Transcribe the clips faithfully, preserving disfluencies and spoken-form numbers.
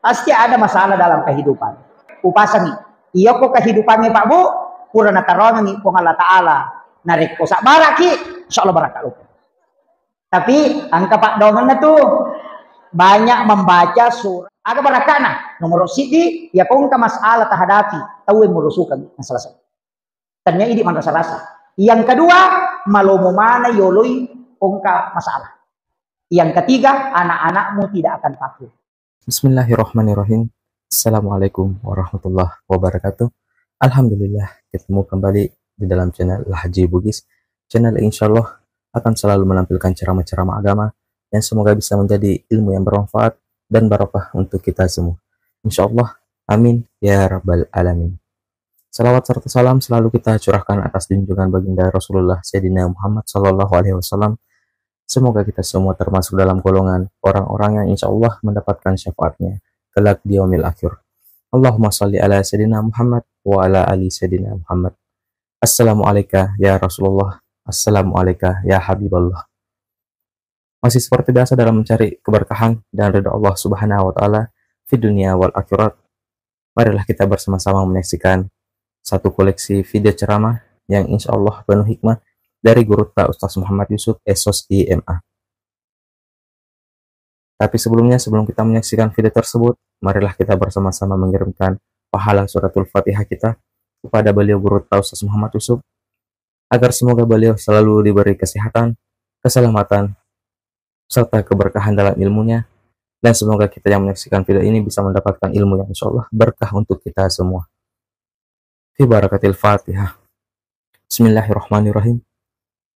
Pasti ada masalah dalam kehidupan. Upasangi. Iyako kehidupannya Pak Bu, pura natarongengi Puang Allah Ta'ala. Narekko sabbaraki, insya Allah barakka loko. Tapi engka paddoangenna tu, banyak membaca surah. Aga barakkana? Nomor siddi, iyako engka masalah tahadapi, tau e murusukeng masalah sa-, tennia idi manrasa-rasa. Yang kedua, malomo mana yoloi engka masalah. Yang ketiga, anak-anakmu tidak akan takut. Bismillahirrahmanirrahim. Assalamualaikum warahmatullahi wabarakatuh. Alhamdulillah, ketemu kembali di dalam channel Lahji Bugis. Channel yang insya Allah akan selalu menampilkan ceramah-ceramah agama yang semoga bisa menjadi ilmu yang bermanfaat dan barokah untuk kita semua. Insya Allah, amin ya rabbal alamin. Salawat serta salam selalu kita curahkan atas junjungan baginda Rasulullah Sayyidina Muhammad sallallahu alaihi wasallam. Semoga kita semua termasuk dalam golongan orang-orang yang insya Allah mendapatkan syafaatnya kelak di yaumil akhir. Allahumma salli ala Sayyidina Muhammad wa ala ali Sayyidina Muhammad. Assalamualaikum ya Rasulullah. Assalamualaikum ya Habiballah. Masih seperti biasa dalam mencari keberkahan dan ridha Allah Subhanahu wa Ta'ala di dunia wal akhirat. Marilah kita bersama-sama menyaksikan satu koleksi video ceramah yang insya Allah penuh hikmah dari guru ta Ustaz Muhammad Yusuf, S O S I M A. Tapi sebelumnya, sebelum kita menyaksikan video tersebut, marilah kita bersama-sama mengirimkan pahala suratul Fatihah kita kepada beliau guru ta Ustaz Muhammad Yusuf, agar semoga beliau selalu diberi kesehatan, keselamatan, serta keberkahan dalam ilmunya. Dan semoga kita yang menyaksikan video ini bisa mendapatkan ilmu yang insya Allah berkah untuk kita semua. Fi barakatil Fatihah. Bismillahirrahmanirrahim.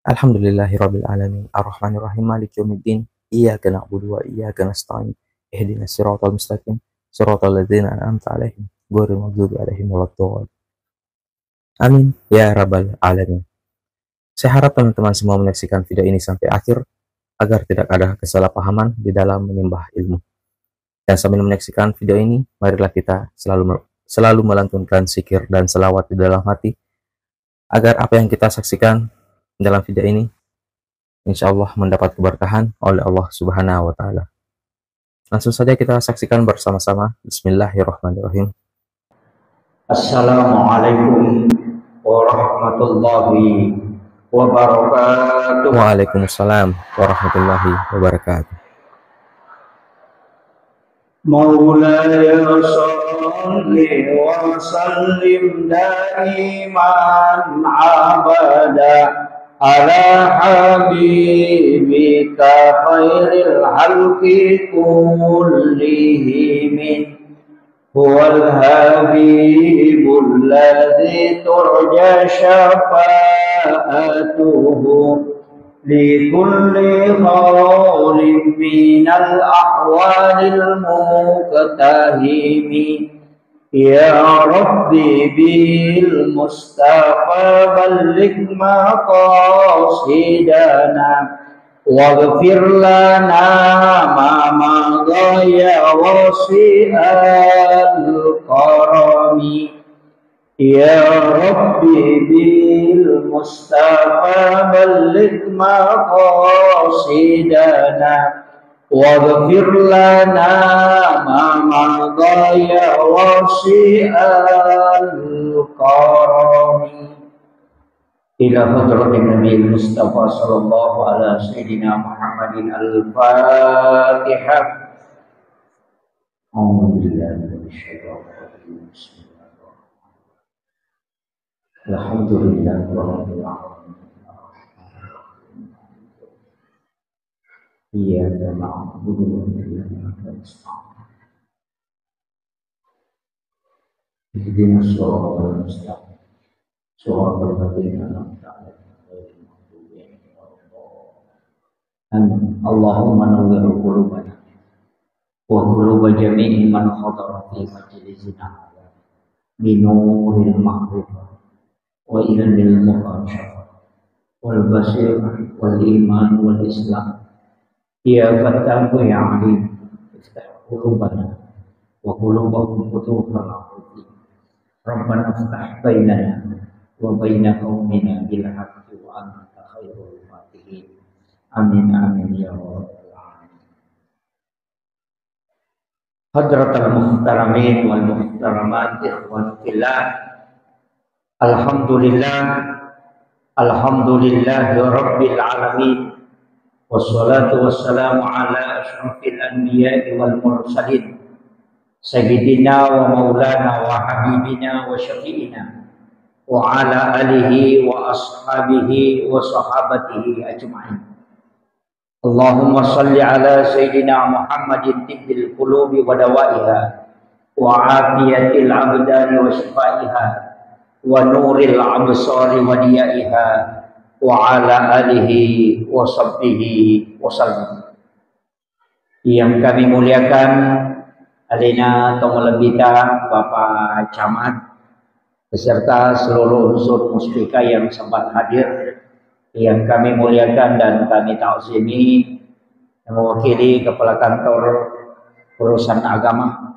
Alhamdulillahirabbil alamin. Arrahmanirrahim. Maliki yaumiddin. Iyyaka na'budu wa iyyaka nasta'in. Ihdinas siratal mustaqim. Siratal ladzina an'amta 'alaihim. Ghairil maghdubi 'alaihim waladdallin. Amin ya rabbal alamin. Saya harap teman-teman semua menyaksikan video ini sampai akhir agar tidak ada kesalahpahaman di dalam menyembah ilmu. Dan sambil menyaksikan video ini, marilah kita selalu selalu melantunkan zikir dan selawat di dalam hati, agar apa yang kita saksikan dalam video ini, insya Allah mendapat keberkahan oleh Allah Subhanahu wa Ta'ala. Langsung saja kita saksikan bersama-sama. Bismillahirrahmanirrahim. Assalamualaikum warahmatullahi wabarakatuh. Waalaikumsalam warahmatullahi wabarakatuh. مولاي صل وسلم دائما أبدا على حبيبك خير الخلق كلهم. هو الحبيب الذي ترجى شفاعته لكل هول من الأهوال المقتحم. يا رب بالمصطفى بلغ مقاصدنا واغفر لنا ما مضى يا واسع الكرم. يا رب بالمصطفى بلغ مقاصدنا واغفر لنا ما مضى يا واسع الكرم. إلى حضرة النبي المصطفى صلى الله على سيدنا محمد الفاتحة. أعوذ بالله من الشيطان الرجيم. بسم الله الرحمن الرحيم. الحمد لله رب العالمين. إياك نعبد وإياك نستعين. اهدنا الصراط المستقيم. صراط الذين أنعمت عليهم غير المغضوب عليهم ولا الضالين. آمين. اللهم نور قلوبنا وقلوب جميع من حضر في مجلسنا هذا بنور المعرفة وعلم المكاشفة والبصيرة والإيمان والإسلام. يا فتاح يا عليم، افتح قلوبنا وقلوبهم فتوحا عظيما. ربنا افتح بيننا وبين قومنا بالحق وأنت خير الفاتحين. آمين، آمين يا رب العالمين. Hadratal muhtaramin wal muhtaramat, ikhwan fillah. Alhamdulillah. Alhamdulillahi rabbil alamin. Wassalatu wassalamu ala asyrafil anbiya'i wal mursalin. Sayyidina wa maulana wa habibina wa syafi'ina wa ala alihi wa ashabihi wa sahabatihi ajma'in. Allahumma salli ala Sayyidina Muhammadin tibbil qulubi wa dawaiha, wa afiyatil abdani wa shifaiha, wa nuril absari wa diyaiha, wa ala alihi wa sahbihi wa sallam. Yang kami muliakan, alena tau malebbita, Bapak Camat, beserta seluruh unsur Muspika yang sempat hadir, yang kami muliakan dan kami ta'zimi, yang mewakili Kepala Kantor Urusan Agama,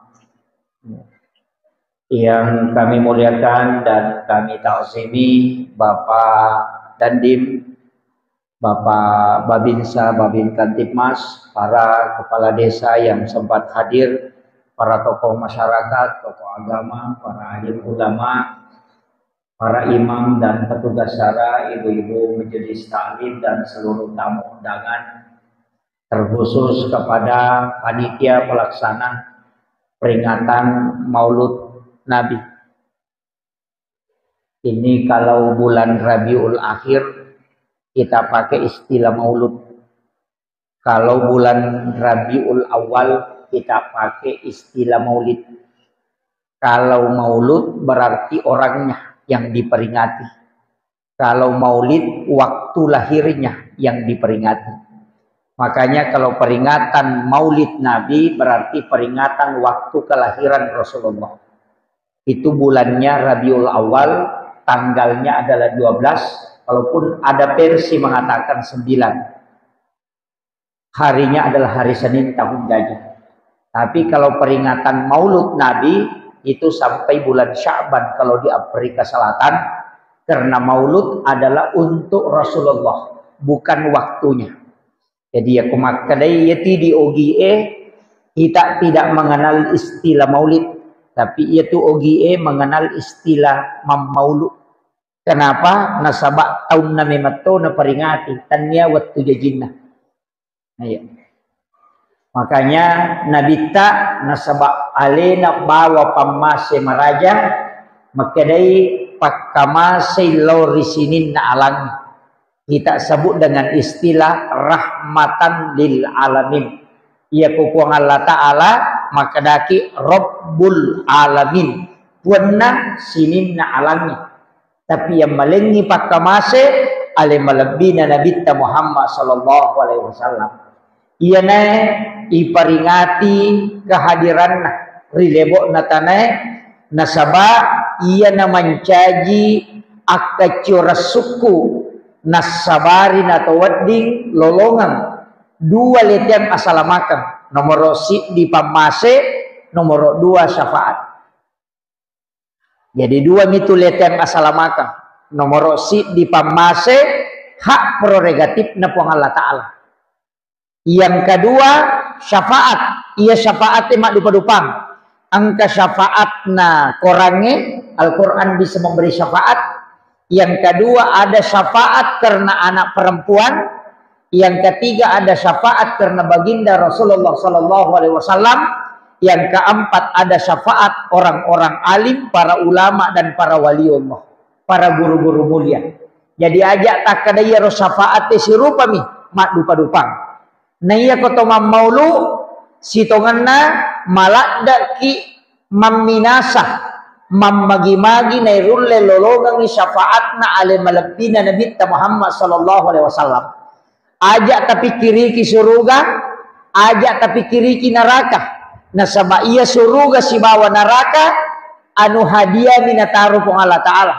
yang kami muliakan dan kami ta'zimi, Bapak Dandim, Bapak Babinsa, Babin Kamtibmas, para kepala desa yang sempat hadir, para tokoh masyarakat, tokoh agama, para alim ulama, para imam dan petugas syara, ibu-ibu majelis taklim, dan seluruh tamu undangan, terkhusus kepada panitia pelaksana peringatan Maulud Nabi. Ini kalau bulan Rabiul Akhir, kita pakai istilah Maulud. Kalau bulan Rabiul Awal, kita pakai istilah Maulid. Kalau Maulud berarti orangnya yang diperingati. Kalau Maulid, waktu lahirnya yang diperingati. Makanya kalau peringatan Maulid Nabi berarti peringatan waktu kelahiran Rasulullah. Itu bulannya Rabiul Awal, tanggalnya adalah dua belas, walaupun ada versi mengatakan sembilan. Harinya adalah hari Senin tahun gajah. Tapi kalau peringatan Maulud Nabi, itu sampai bulan Sya'ban kalau di Afrika Selatan, karena Maulud adalah untuk Rasulullah, bukan waktunya. Jadi, iya ko makkedai iya ti di ogie, kita tidak mengenal istilah Maulid, tapi iya tu ogie mengenal istilah mammaulu. Kenapa? Nasaba taunna memetto naperingati, tania wettu jajinna. Nah, iya. Makanya Nabitta nasaba alena bawa pammase maraja, makkedai pakkamasei lao ri sininna alangnge. Kita sebut dengan istilah rahmatan lil alamin. Iya ko Puang Allah Ta'ala makkedaki Rabbul Alamin, puanna sininna alangnge. Tapi yang malengngi pakkamase ale malebbina Nabitta Muhammad sallallahu alaihi wasallam. Iyanae iparingati kehadiranna ri lebo'na tanae, nasaba iyana mancaji akkaccio rassukku, nassabari nato wedding lolongeng dua leteang asalamakeng, nomoro siddi pammase, nomoro dua syafaat. Jadi dua mitu leteang asalamakeng. Nomoro siddi pammase, hak prerogatifna Puang Allah Ta'ala. Yang kedua, syafaat. Iya syafaat e maddupa-dupang. Engka syafaatna Korangnge, Al-Quran bisa memberi syafaat. Yang kedua, ada syafaat karena anak perempuan. Yang ketiga, ada syafaat karena baginda Rasulullah sallallahu alaihi wasallam. Yang keempat, ada syafaat orang-orang alim, para ulama dan para waliullah, para guru-guru mulia. Jadi aja takkeda iyaro syafaat e sirupami, maddupa-dupang. Naiya ko to mammaulu, sitongenna maladdeki mamminasa, mammagi-magi nairulle lolongengngi syafaatna ale malebbina Nabitta Muhammad sallallahu alaihi wasallam. Aja tapikkiriki suruga, aja tapikkiriki naraka. Nasaba iya suruga sibawa naraka anu hadiami nataro Puang Allah Ta'ala.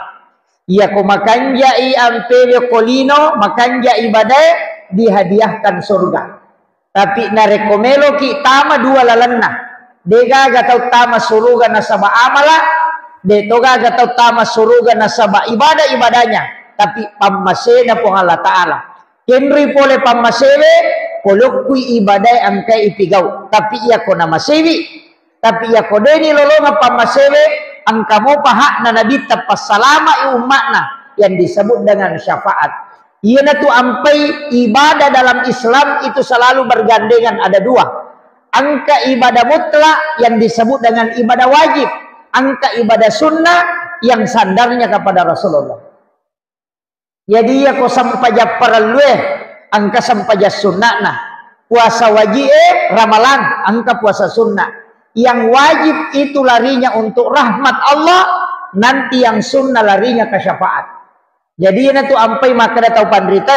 Iya ko makanjai ampewe ko lino, makanja ibadae, dihadiahkan surga. Tapi narekko meloki tama dua lalenna, degaga tau tama suruga nasaba amala, de togaga tau tama suruga nasaba ibadah-ibadahnya, tapi pammasena Puang Allah Ta'ala. Kenri pole pammasewe, polokkui ibadae engkai ipigau. Tapi iya ko namasewi, Tapi iyako deni lolongeng pammasewe, engka mopa hakna Nabitta passalamai umma'na yang disebut dengan syafaat. Iyanatu ampai ibadah dalam Islam itu selalu bergandengan, ada dua. Engka ibadah mutlak yang disebut dengan ibadah wajib, engka ibadah sunnah yang sandarnya kepada Rasulullah. Jadi iyako sempajang parellue, engka sempajang sunna'na. Puasa waji'e Ramalang, engka puasa sunnah. Yang wajib itu larinya untuk rahmat Allah, nanti yang sunnah larinya ke syafaat. Jadi iyanatu ampai makkeda tau panrita,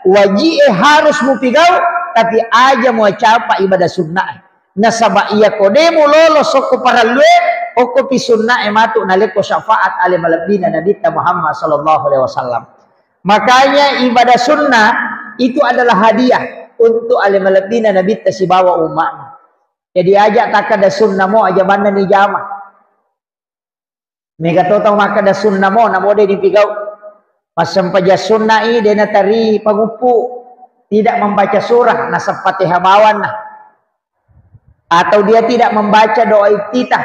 waji'e harus mupigau, tapi aja muacapa ibadah sunnah. Nasaba iyako de mulolo sokko parellue, okkopi sunna'e matu nalekko syafaat ale malebbina Nabitta Muhammad sallallahu alaihi wasallam. Makanya ibadah sunnah itu adalah hadiah untuk ale malebbina Nabitta sibawa umma'na. Jadi aja takkeda sunnah mo aja manna ni jama. Mega to tau makkeda sunnah mo, namo de dipigau. Massempajang sunnah i de natari panguppu, tidak membaca surah, naseng Fatihah bawanna. Atau dia tidak membaca doa iftitah.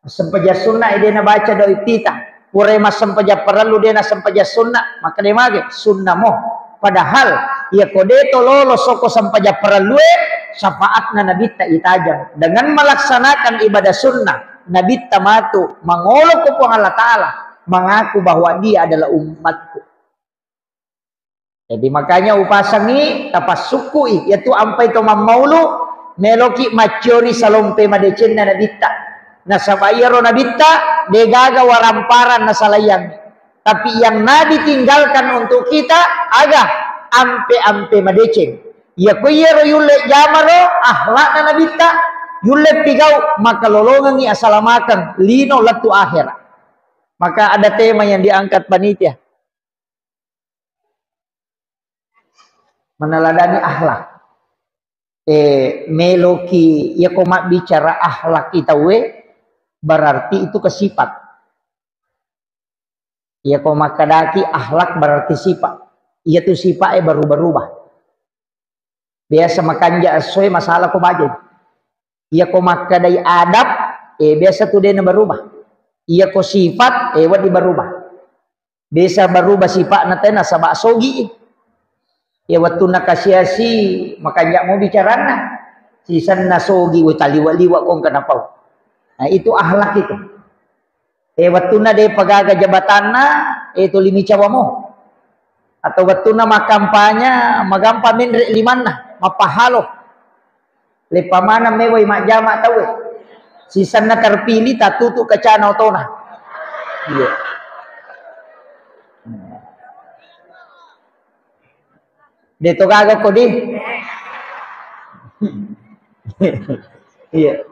Massempajang sunnah i de nabaca doa iftitah. Pura massempajang parellu de nasempajang sunnah, makkeda mage sunnah mo. Padahal iyako de to lolo sokko sempajang parellue, syafaatna Nabitta itajang. Dengan melaksanakan ibadah sunnah, Nabitta matu mangolo ko Puang Allah Ta'ala, mengaku bahwa dia adalah umatku. Jadi makanya upasangi, tapassukkui, yatu ampai to mammaulu, meloki macciori salompe madecenna Nabitta. Nasaba iyaro Nabitta, degaga waramparang nasalaiyangngi. Tapi yang Nabi tinggalkan untuk kita, aga? Ampe-ampe madeceng. Iyako iyaro yulle jamaro, akhlakna Nabitta, yulle pigau, maka lolongengi asalamakeng, lino lettu akhera. Maka ada tema yang diangkat panitia. Meneladani akhlak. Eh, meloki, iyako mabbicara akhlak itawe, berarti itu ke sifat. Iyako makkedaki akhlak berarti sifat. Iyatu sifat e berubah-ubah. Biasa makanja essoe masalah ko bajai. Iyako makkedai adab, eh, biasa tu dena berubah. Iyako sifat, eh, wedding berubah. Biasa berubah sifatna tena saba sogi. Iya wettunna kasiasi makanja mo bicaranna. Sisenna sogi, we taliwa-liwa kong kenapa? Nah, itu akhlak itu. Eh, wettunna de pagaga jabatanna, eh, tuli micawa mo. Atau wettunna makkampanya, magampa menre limanna, mappahalo. Leppa maneng mewai majjama tauwe. Sisenna terpilih, tatutu kacana otona. Iya. De to gaga ko di. Iya.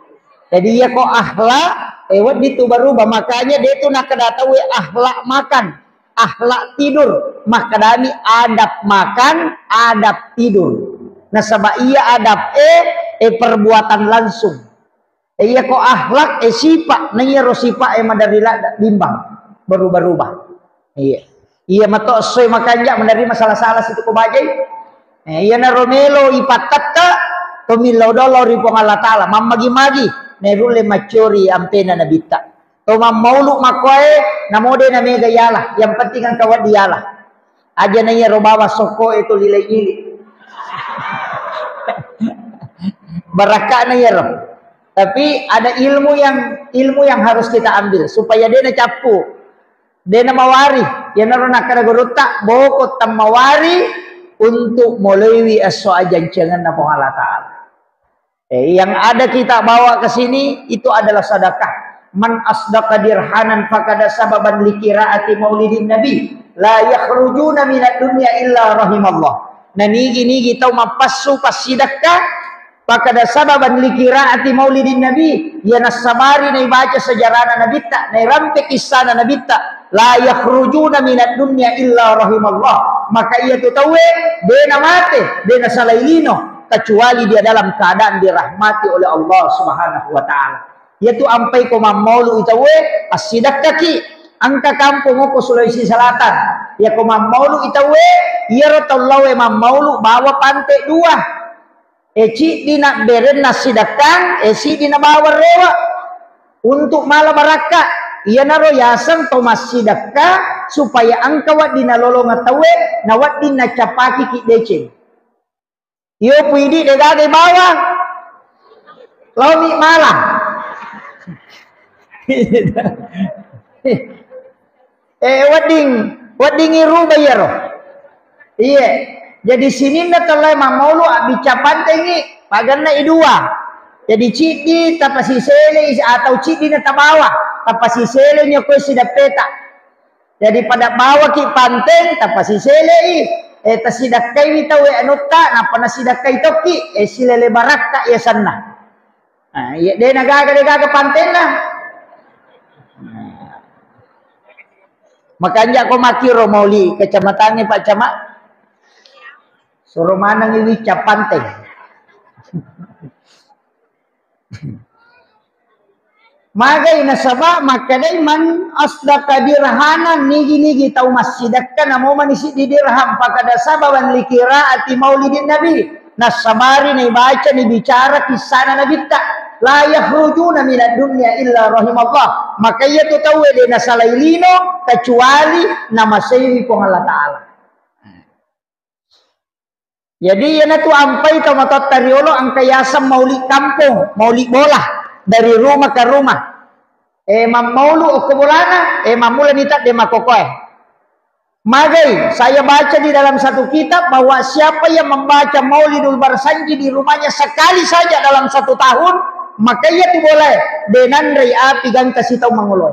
Jadi iya ko akhlak, eh, wedding tu berubah. Makanya de tu nakkeda tauwe akhlak makan, akhlak tidur. Makkedami adab makan, adab tidur. Nasaba iya adab e, eh, perbuatan langsung. Eh, iya ko akhlak, eh, sipa, na iyaro sipa, eh, maderri ladda bimbang, berubah-ubah. Iya. Iya mato essoe makanja menerima salah-salah situ ko bajai. Eh, iyanaro melo ipattetta to millau dollau ri Puang Allah Ta'ala, mammagi-magi, nerulle maccori ampena nabitta. To mammaulu makkuae, namo de na mega yala, yang penting engka wedding yala. Aja na iyaro bawang sokko e tuli lai-ili. Barakka'na iyaro. Tapi ada ilmu yang, ilmu yang harus kita ambil supaya de na cappu, de na mawari. Iyanaro nakkeda gurutta, boko temmawari untuk moloiwi esso ajancengenna Puang Allah Ta'ala. Eh, yang ada kita bawa ke sini itu adalah sedekah. Man asdaqa dirhanan fakada sababan likiraati maulidin nabi. La yakhrujuna minad dunya illa rahimallah. Na nigi-nigi tau mappassu passidekka, fakada sababan likiraati maulidin nabi. Iya nassabari naibaca sejarahna nabitta, nairampe kissana nabitta. La yakhrujuna minad dunya illa rahimallah. Maka iya tu tauwe de na mate, de na salai lino, kecuali dia dalam keadaan dirahmati oleh Allah Subhanahu wa Ta'ala. Iyatu ampai ko mammaulu itawe, assidakkaki. Engka kampong ko Sulawesi Selatan. Iya ko mammaulu itawe, iyaro tau lawe mammaulu bawa pante dua. E, ciddi nabberenna sidekkang, e, siddi nabawa rewe untuk mala barakka. Iyanaro yaseng to massidekka, supaya engka wedding nalolongeng tauwe, na wedding nacappaki ki deceng. Iyo puidi degaga bawang. Laomi mala. Eh, wedding, wedding iruba iyaro. Iye. Jadi sininna tellae mammaulu abbicca pantengngi, paganna i dua. Jadi ciddi tapasisele atau ciddi na tabawa, tapasisele nyo koe sideppeta. Jadi pada bawaki panteng, tapasiselei, eh, tasidakkaiwi tau, eh, anutta, nappa nasidakkai tokki, eh, silele barakka yasenna. Nah, iya de nagaga, de gaga pantenna. Nah. Makanja ko makkiro mauli kecamatangnge Pak Camat. Suro manengngi wicca panteng. Magai nasaba makkedai, "Man asdaqa dirhanan," nigi-nigi tau massidekka namo mani siddi dirham, "faqad sababan li qiraati maulidin nabi," nassabari naibaca nibicara kissana nabitta, "la yakhrujuna minad dunya illa rahimallah," maka iyatu tauwe de nasalai lino kecuali namaseiwi Puang Allah Ta'ala. Jadi iyanatu ampai tomatoatta riolo engka yaseng mauli kampong, mauli bola dari rumah ke rumah. Eh, mammaulu okko bolana, eh, mammula nita de makokoe. Magai, saya baca di dalam satu kitab bahwa siapa yang membaca Maulidul Barsanji di rumahnya sekali saja dalam satu tahun, maka ia tu boleh denanrei api gangka sitau mangolo.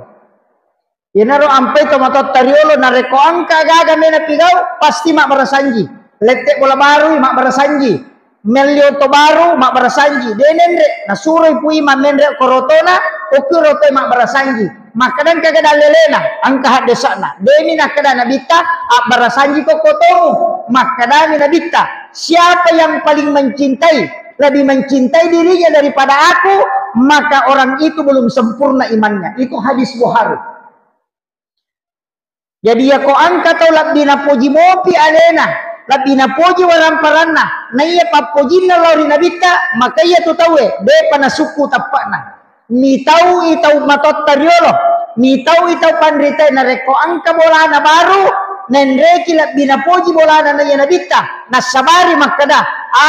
Iyanaro ampai tomatoatta riolo, narekko engka aga-aga mena pigau, pasti mabbarasanji. Lette bola barui mabbarasanji. Melli oto baru mabbarasanji. De nenre, nasuroi pui mammenre ko rotona, okki rotoi mabbarasanji. Makkeda engka aga dallelena, engka haddesa'na. Demi nakkeda nabitta, abbarasanji ko kotomu. Makkedami nabitta, "Siapa yang paling mencintai, lebih mencintai dirinya daripada aku, maka orang itu belum sempurna imannya." Itu hadis Bukhari. Jadi, yako engka tau lebbi napoji mopi alena, lebbi napoji waramparanna, naiya pappojinna lao ri nabitta, maka iya tu tauwe, depa nasukku tappa'na. Mitau'i tau matotta riolo, mitau'i tau panritae, narekko engka bolana baru, nenreki lebbi napoji bolana naiya nabitta, nassabari makkeda,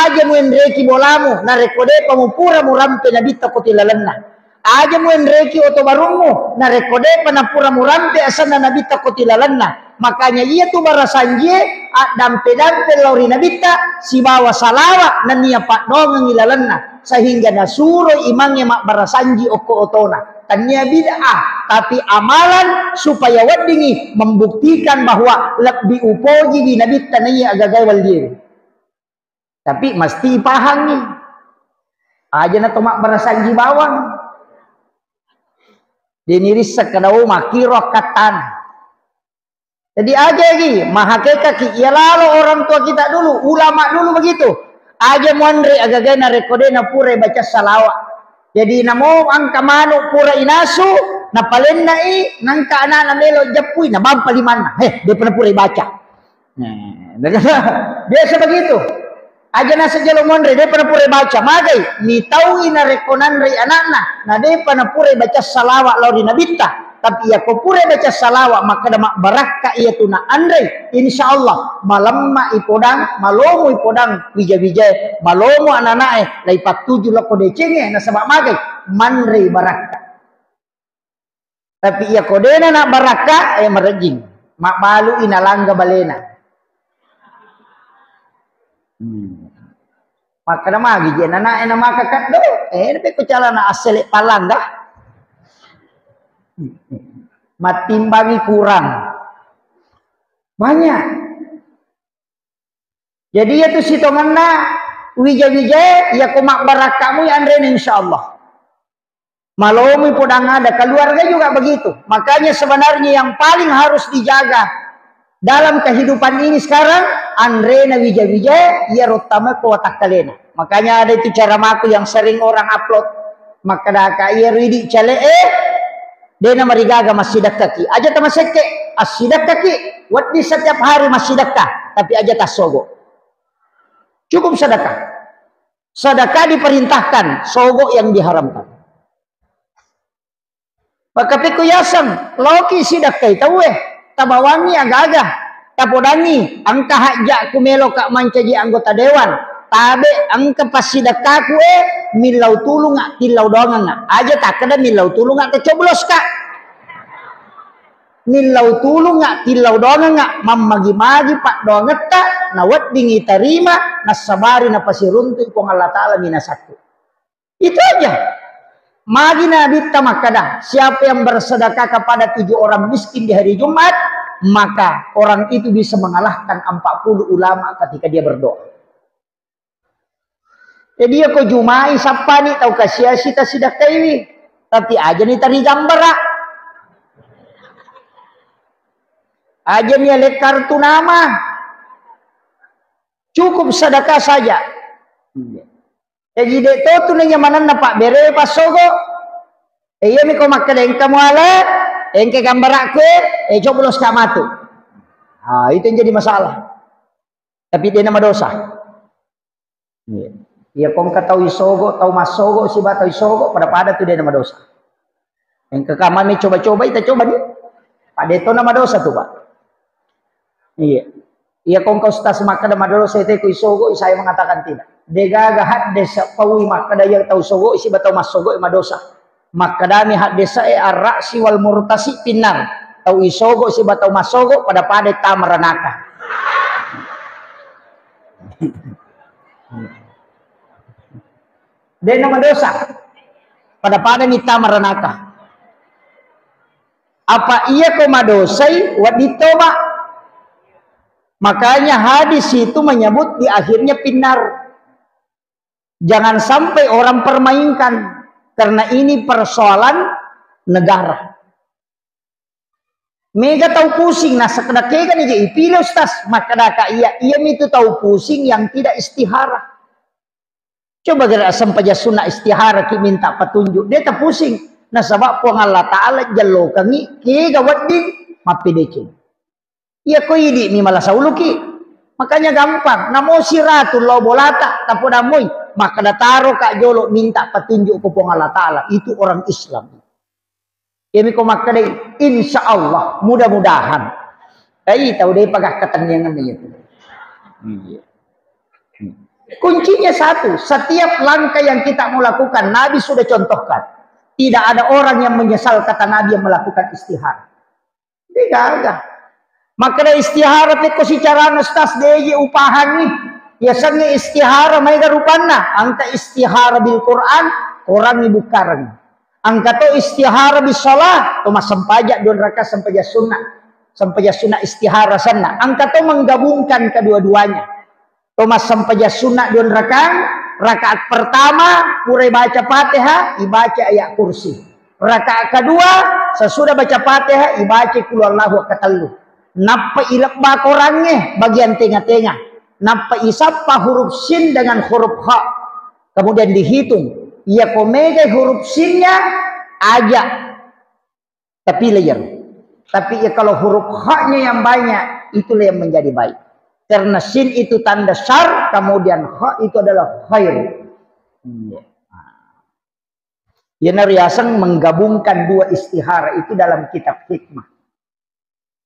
"Aja muenreki bolamu, narekko depa mupura murampe nabitta ko tilalenna." Aja muenreki oto barummu, narekko depa napura murampe asenna nabitta ko tilalenna. Makanya iya tu barasanjie addampe-dampe lao ri nabitta sibawa salawa nennia paddoangengngi lalenna, sehingga nasuro imangnge mabbarasanji okko otona. Tania bid'ah, tapi amalan supaya weddingi membuktikan bahwa lebbi upojiwi nabitta naiya agagae wallie. Tapi mesti ipahangi. Aja na to mabbarasanji bawang. Deni risseng kada, oh, makkiro akkattana. Jadi aja gi, mahakekaki, iya lalo orang tua kita dulu, ulama dulu begitu. Aja muanre agagae narekko de napura baca salawa. Jadi namo engka manu pura inasu, napalennai, nangka anana melo jeppui, nabampa limanna. Heh, de pernah pura baca. Nah, biasa begitu. Aja naseng jolo monre, depa napura baca. Magai, mitau'i narekko nanrei anakna, na depa napura baca salawa lao ri nabitta. Tapi iyako pura baca salawa, makkeda mabbarakka iya tu na anrei. Insya Allah, malemma ipodang, malomo ipodang wija-wijae, malomo anak-anak'e, laipattuju lako decengnge, nasaba magai, manrei barakka. Tapi iya ko dena na barakka, eh, marejjing. Mabbalu'i nalangga balena. Hmm. Makkeda magi je nana ena maka kaddo, eh, nape ko calana assele palangga. Mattimbangi kurang. Banyak. Jadi, iya tu sitongenna wija-wijae, iya ko mabbarakkamu ya anrena, insya Allah. Malomui podang ada, keluarga juga begitu. Makanya sebenarnya yang paling harus dijaga dalam kehidupan ini sekarang, anrena wija-wijae, iya rottama ko watakkalena. Makanya ada itu ceramaku yang sering orang upload. Makkadaka iya ridi cale, eh, dena marigaga massidekkaki. Aja tamasekke, assidekkaki, wedding setiap hari massidekka, tapi aja tassogo. Cukup sedekah. Sedekah diperintahkan, sogo yang diharamkan. Makkapekko yaseng, loki sidakkai tauwe, tabawangngi aga-aga, tapodangngi, engka hajjakku meloka mancaji anggota dewan, tabe engka passidakkaku e, millau tulunga, tillau doangenga. Aja takkeda millau tulunga, tacobloska. Millau tulunga, tillau doangenga, mammagi-magi paddoangetta, naweddingi tarima, nassabari napasiruntu Puang Allah Ta'ala minasakku. Itu aja. Magi Nabitta makkada, siapa yang bersedekah kepada tujuh orang miskin di hari Jumat, maka orang itu bisa mengalahkan empat puluh ulama ketika dia berdoa. Jadi, ya ko Jumai sappani tau kasiasi tasidakkaiwi, tapi aja ni tari gambara, aja ni alek kartu nama, cukup sedekah saja. Jaji, de' to tu nanyamanenna pabbere passogo. E, iyami ko makkeda engka muala, engka gambarakku, e, e, cobloska matu. Ah, itu yang jadi masalah. Tapi de' namadosa. Iya. Iya, ko engka tau isogo, tau massogo, siba tau isogo, pada-pada tu de' namadosa. Engka kamami coba-coba, ita coba ni. Pada itu namadosa tu, Pak. Iya. Iya, ko engka ustaz makkeda madosa itu ku isogo, saya mengatakan tidak. Degaga haddesa paui makkeda iya tau sogo, siba tau massogo, madosa. Makkedami haddesa e arra'si wal murtasi pinnar. Tau isogo, siba tau massogo, pada-pada tama ranaka. De' namadosa. Pada-pada mitta maranaka. Apa iya ko madosai, wedding toba. Makanya hadis itu menyebut di akhirnya pinnar. Jangan sampai orang permainkan. Karena ini persoalan negara. Mega tau pusing, na sekedar kega ni je ipilih ustaz, makkeda ka iya, iya mitu tau pusing yang tidak istihara. Coba gerak sempajang sunna istihara ki minta petunjuk, de' tapusing. Nasaba Puang Allah Ta'ala jallokangi kega wedding mappedeceng. Iya ko idi mi malasa uluki. Makanya gampang, namo siratu lao bolata, tapodamoi, makkeda taro ka jolo minta petunjuk ko Puang Allah Ta'ala, itu orang Islam. Iyami ko makkedai, insya Allah, mudah-mudahan. Tapi tau de' pagakkatenniangan itu. Iya. Kuncinya satu, setiap langkah yang kita mau lakukan, Nabi sudah contohkan. Tidak ada orang yang menyesal, kata Nabi, yang melakukan istihara. De' gaga. Makkeda istihara pekko sicarana ustaz, de' je upahangi. Yasengnge istihara maega rupanna, engka istihara bil Quran, korangngi bukkareng. Engka to istihara bis shalah, to massempajang dua rakaat sempajang sunnah. Sempajang sunnah istihara senna. Engka to menggabungkan kedua-duanya. To massempajang sunnah dua rakaat, rakaat pertama pura ibaca Fatihah, ibaca ayat kursi. Rakaat kedua, sesudah baca Fatihah, ibaca Qul Huwallahu katellu. Nappa ilebba korangnge bagian tenga-tenga. Nappa isappa huruf sin dengan huruf kha. Kemudian dihitung. Iya ko megai huruf sinnya, aja. Tapi layar. Tapi ya kalau huruf kha-nya yang banyak, itulah yang menjadi baik. Karena sin itu tanda syar, kemudian kha itu adalah khair. Iya. Iyana riaseng menggabungkan dua istihara itu dalam kitab hikmah.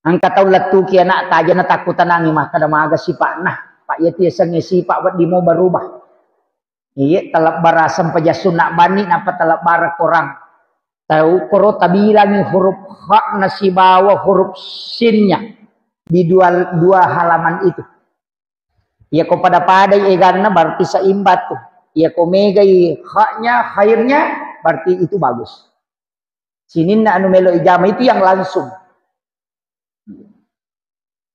Engka tau lettuki anak tajana takkutanangi makkeda maga sipa'na. Pak, iya tu yasengnge sipa' wedding mo berubah. Iya, talebbara sempajang sunna banni, nappa talebbara korang. Tau koro tabilangi huruf kha-na sibawa huruf sin-nya di dua, dua halaman itu. Iya ko pada-padai eganna, berarti seimbang tu. Iya ko megai kha-nya, khairnya, berarti itu bagus. Sininna anu melo ijama itu yang langsung.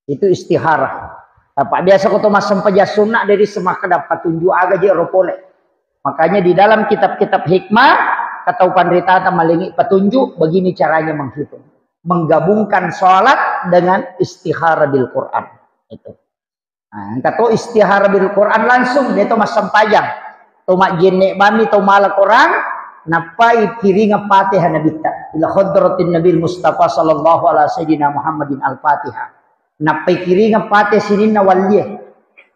Itu istihara. Apa biasa ko to massempajang sunna dari semakkeda patunju aga je ro pole. Makanya di dalam kitab-kitab hikmah, kata panritata malingi patunju, begini caranya menghitung. Menggabungkan salat dengan istihara bil Quran. Itu. Nah, engka to istihara bil Quran langsung, de to massempajang. To majjenne bami, to mala Quran, nappai kiringa Fatihah Nabitta. Ila hadratin Nabil Mustafa sallallahu ala sayyidina Muhammadin al-Fatihah. Nappai kiringa Fatihah sininna wallie.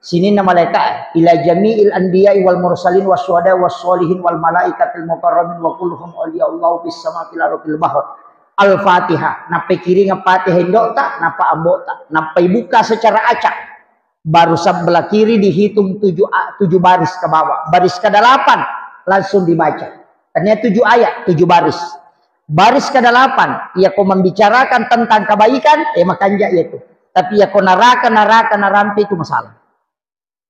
Sininna malaika, ila jami'il anbiya'i wal mursalin wasyuhada wasyolihin wal malaikatil mukarramin wa kulluhum awliya Allahu fis sama fil ardi fil bahr. Al-Fatihah. Nappa kiringa Fatihah indokta, nappa ambokta. Nappa ibuka secara acak. Baru sebelah kiri dihitung tujuh, a- tujuh baris ke bawah. Baris kedelapan langsung dibaca. Tania tujuh ayat, tujuh baris. Baris kedelapan, iya ko membicarakan tentang kebaikan, eh, makanja iya tu. Tapi iya ko neraka, neraka, nerampe itu masalah.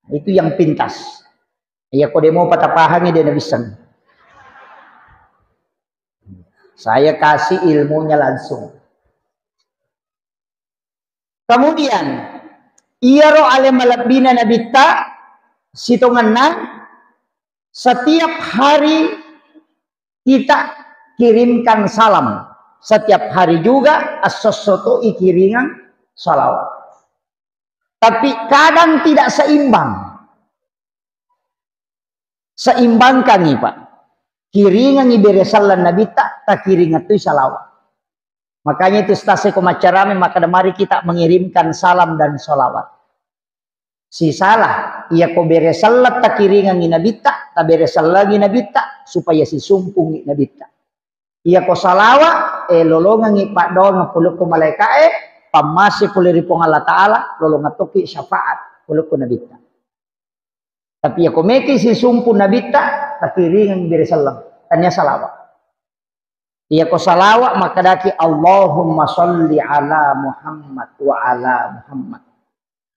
Itu yang pintas. Iya ko demo patah pahami dia nabisang. Saya kasih ilmunya langsung. Kemudian, iyaro ale malebbina nabitta sitongenna, setiap hari kita kirimkan salam. Setiap hari juga assosso to ikiringang salawat. Tapi kadang tidak seimbang. Seimbangkangi, Pak. Kiringangi bere sallang nabitta, takiringattui salawat. Makanya itu stase ko maccarame, maka mari kita mengirimkan salam dan salawat. Sisala, iya ko bere sallang takiringangi nabitta, tabere sallangi nabitta, supaya sisumpungi nabitta. Iya ko salawa, eh, lolongengi paddoangeng pole ko malaikae, pammase pole ri Puang Allah Ta'ala, lolongeng tokki syafaat pole ko nabitta. Tapi iya ko meki sisumpu nabitta, takiringangi bere sallang, tania salawa. Iya ko salawa, makkedaki, "Allahumma salli ala Muhammad wa ala Muhammad."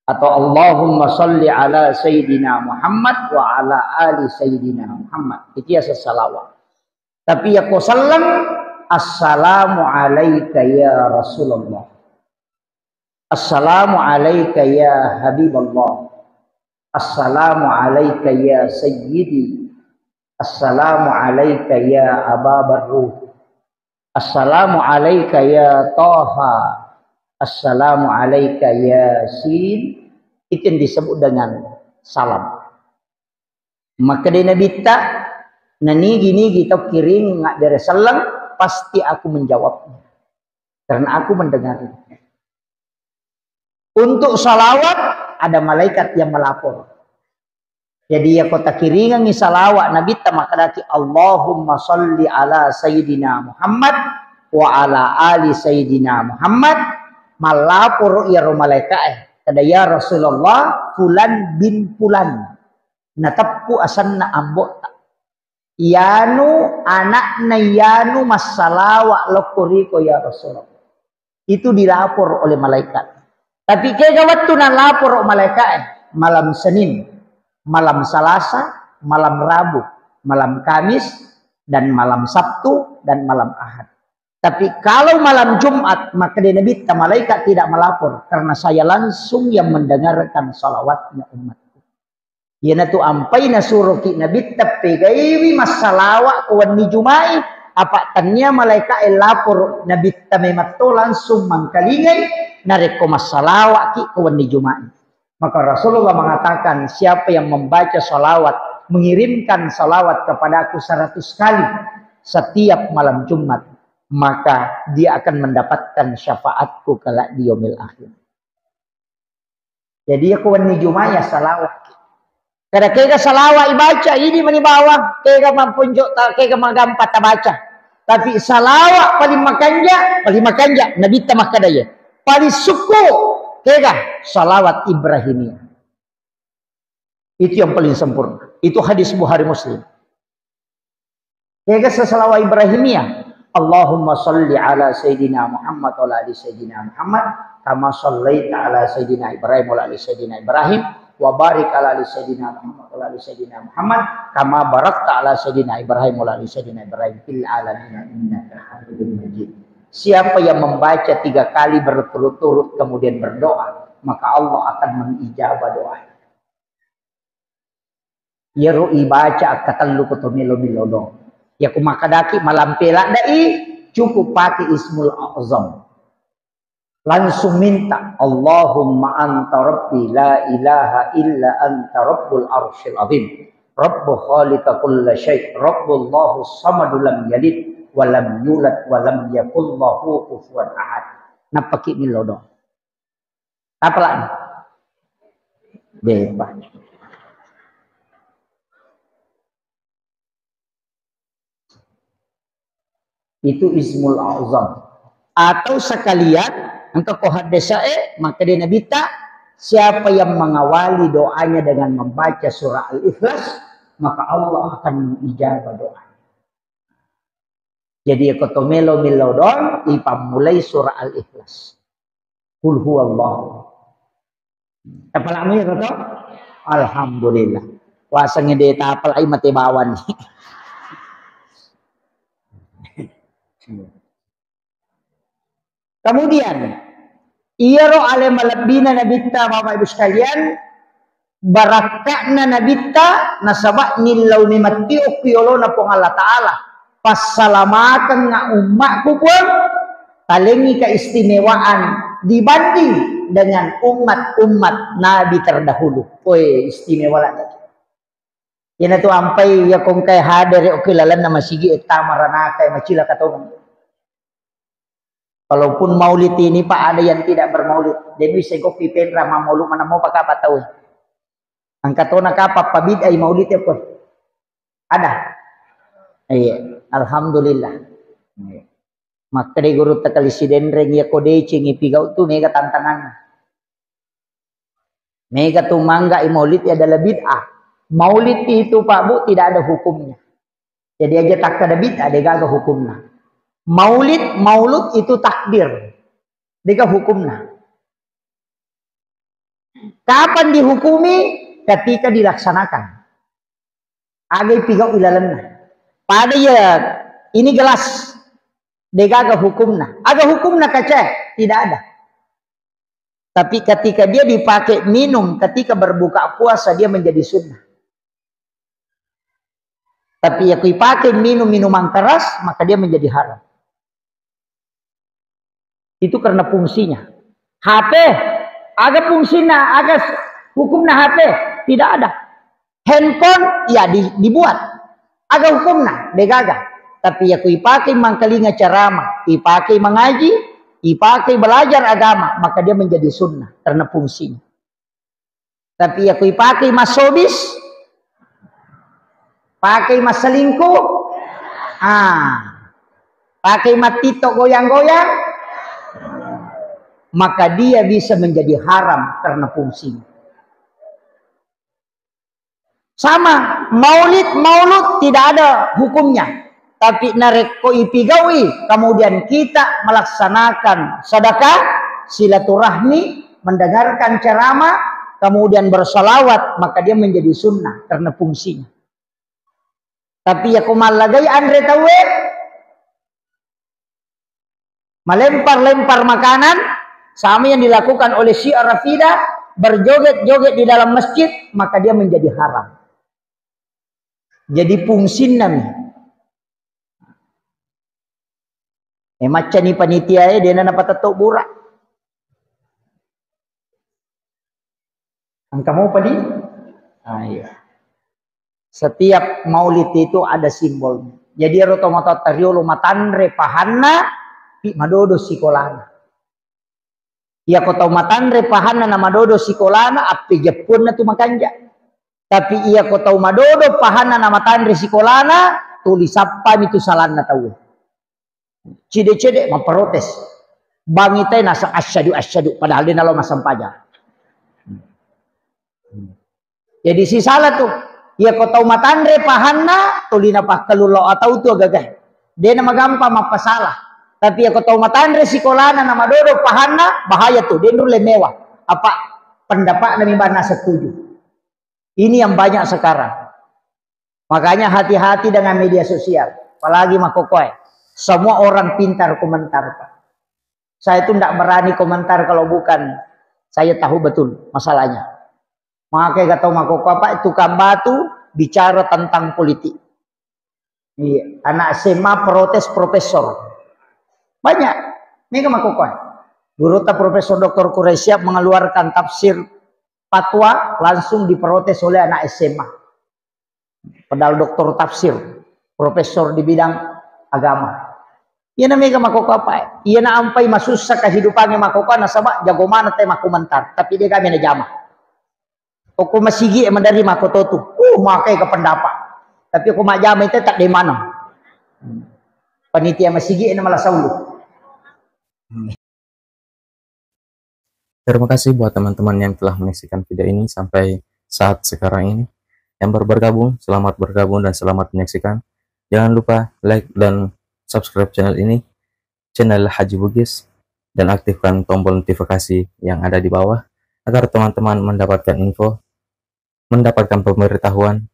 Atau, "Allahumma salli ala Sayyidina Muhammad wa ala ali Sayyidina Muhammad." Itu ya sesalawa. Tapi iya ko sallang, "Assalamu alaika ya Rasulullah. Assalamu alaika ya Habiballah. Assalamu alaika ya Sayyidi. Assalamu alaika ya Aba Barru. Assalamu alaika ya Taha. Assalamu alaika ya Sin." Itu yang disebut dengan salam. Makkeda nabitta, "Nanigi-nigi tau kiring ngaddere selleng, pasti aku menjawabnya. Karena aku mendengarnya." Untuk salawat, ada malaikat yang melapor. Jadi, iya ko takiringangi salawat nabitta, makkedaki, "Allahumma salli ala Sayyidina Muhammad wa ala ali Sayyidina Muhammad." Mallaporo iyaro malaikae, kada, "Ya Rasulullah, fulan bin fulan." Nateppu asenna ambo'ta. Iyanu ana'na iyanu massalawa lokko riko, ya Rasulullah. Itu dilapor oleh malaikat. Tapi kega wettu nalaporo malaikae? Malam Senin, malam Salasa, malam Rabu, malam Kamis, dan malam Sabtu, dan malam Ahad. Tapi kalau malam Jumat, maka di Nabi, malaikat tidak melapor, karena saya langsung yang mendengarkan salawatnya umatku. Iyanatu ampai nasuroki Nabitta pegaiwi massalawa ko wenni Juma'i, apa tania malaikae lapor Nabitta mematto langsung mangkalingai narekko massalawaki ko wenni Juma'i. Maka Rasulullah mengatakan, "Siapa yang membaca salawat, mengirimkan salawat kepadaku seratus kali setiap malam Jumat, maka dia akan mendapatkan syafaatku kelak di yaumil akhir." Jadi, iya ko wenni Juma'i ya salawat. Kada kega salawat ibaca, idi mani bawang, kega mamponjo ta, kega magampa tabaca. Tapi salawat paling makanja, paling makanja, Nabitta makkeda iya. Paling sukku, kega salawat Ibrahimiyah. Itu yang paling sempurna. Itu hadis Bukhari Muslim. Kega salawat Ibrahimiyah. Allahumma salli ala Sayyidina Muhammad wa ala ali Sayyidina Muhammad, kama sallaita ala Sayyidina Ibrahim wa ala ali Sayyidina Ibrahim, wa barik ala ali Sayyidina Muhammad wa ala ali Sayyidina Muhammad, kama barakta ala Sayyidina Ibrahim wa ala ali Sayyidina Ibrahim fil alamin innaka Hamidum Majid. Siapa yang membaca tiga kali berturut-turut kemudian berdoa, maka Allah akan mengijabah doa. Iyaro ibaca akkatellu ko to melo-melo do. Iya ko makkadaki malampe ladde'i, cukup pake Ismul A'zam. Langsung minta, "Allahumma anta rabbi la ilaha illa anta rabbul arsyil azim. Rabbu khaliqa kulla syai'. Rabbullahu samadu lam yalid wa lam yulad wa lam yakul lahu kufuwan ahad." Nappaki melo do. Apa lagi? Depa. Itu Ismul A'zam. Atau sekalian, engka ko haddesae, maka dia Nabitta, siapa yang mengawali doanya dengan membaca surah Al-Ikhlas, maka Allah akan mengijabah doanya. Jadi, ko to melo millau doang, ipammulai surah Al-Ikhlas. Qul huwallahu. Tapala'mu ya, Toto? Alhamdulillah. Wasengnge de tapala'i mate bawang. Kemudian, iyaro ale malebbina Nabitta, Bapak Ibu sekalian, barakka'na Nabitta, nasaba nillau memettio ku yolona Puang Allah Ta'ala. Passalamakengnga ummakku, Puang, talengi keistimewaan dibanding dengan umat-umat Nabi terdahulu. Woi, istimewa lagi. Iyanatu ampai iya kongkai hadere oki lalenna masigi e tama ranaka e macilaka tongeng. Kalaupun maulid ini, Pak, ada yang tidak bermaulid. Jadi saya kopi penra mau maulid mana mau pakai apa tahu. Angkatona kapa pabid'ah maulid ya, Pak? Ada. Iya, alhamdulillah. Iya. Makkeda guru takali sidenreng ya ko deceng pigau tu mega tantangan. Mega tu mangga maulid ya adalah bid'ah. Maulid itu, Pak Bu, tidak ada hukumnya. Jadi aja takkada bid'ah, degaga hukumna. Maulid, maulud itu takdir. Dega hukumna. Kapan dihukumi? Ketika dilaksanakan. Aga ipigau ilalenna. Pada ya, ini gelas. Degaga hukumna. Aga hukumna kaca? Tidak ada. Tapi ketika dia dipakai minum ketika berbuka puasa, dia menjadi sunnah. Tapi ya kui pakai minum minuman keras, maka dia menjadi haram. Itu karena fungsinya. H P, aga fungsinya, aga hukumnya H P? Tidak ada. Handphone, ya di, dibuat. Aga hukumna, degaga. Tapi ya kui pakai mangkalinga ceramah, ipakai mengaji, ipakai belajar agama, maka dia menjadi sunnah karena fungsinya. Tapi ya kui pakai massobis, pakai masselingkuh, ah, pakai mattito goyang-goyang, maka dia bisa menjadi haram karena fungsinya. Sama, maulid, maulud tidak ada hukumnya. Tapi narekko ipigaui, kemudian kita melaksanakan sedekah, silaturahmi, mendengarkan ceramah, kemudian bersolawat, maka dia menjadi sunnah karena fungsinya. Tapi ya ko mallagai anre tauwe, melempar-lempar makanan, sama yang dilakukan oleh Syiah Rafidah, berjoget-joget di dalam masjid, maka dia menjadi haram. Jadi fungsinna mi. Eh, maccani panitia e, dena napatetto bura. Engka mopa di? Ah, iya. Setiap maulid itu ada simbolnya. Jadi ero tomatoatta riolo matanre pahanna, pi madodo sikolana. Iya ko tau matanre pahanna na madodo sikolana, appejeppuanna tu makanja. Tapi iya ko tau madodo pahanna na matanre sikolana, tuli sappami tu salanna tau. Cede-cede mapprotes. Bangitai nasa asyhadu, asyhadu, padahal dia nalo massempajang. Jadi sisala tu. Iya ko tau matanre pahanna, tuli napakkalulo atau tu agaga. Dena magampa mappasala. Tapi iya ko tau matanre sikolana na madodo pahanna, bahaya tu. Denru lemewa. Apa pendapatna memang nasa setuju. Ini yang banyak sekarang. Makanya hati-hati dengan media sosial, apalagi makokoe. Semua orang pintar komentar, Pak. Saya itu ndak berani komentar kalau bukan saya tahu betul masalahnya. Makanya gak tahu makokoe, Pak, tukang batu bicara tentang politik. Iya, anak S M A protes profesor. Banyak. Mega makokoe. Gurutta Profesor Doktor Quraisyah mengeluarkan tafsir fatwa langsung diprotes oleh anak S M A. Padahal doktor tafsir, profesor di bidang agama. Iyana mega makokoe, Pak. Iyana ampai masussa kehidupannya makokoe nasaba jago mana te makomentar, tapi dia kami najama. Okko masigi e madari makototu. Uh, makai ke pendapat. Tapi okko majama itu tak de maneng. Hmm. Panitia masigi ini malah saulu. Hmm. Terima kasih buat teman-teman yang telah menyaksikan video ini sampai saat sekarang ini. Yang baru bergabung, selamat bergabung dan selamat menyaksikan. Jangan lupa like dan subscribe channel ini, channel Haji Bugis, dan aktifkan tombol notifikasi yang ada di bawah agar teman-teman mendapatkan info, mendapatkan pemberitahuan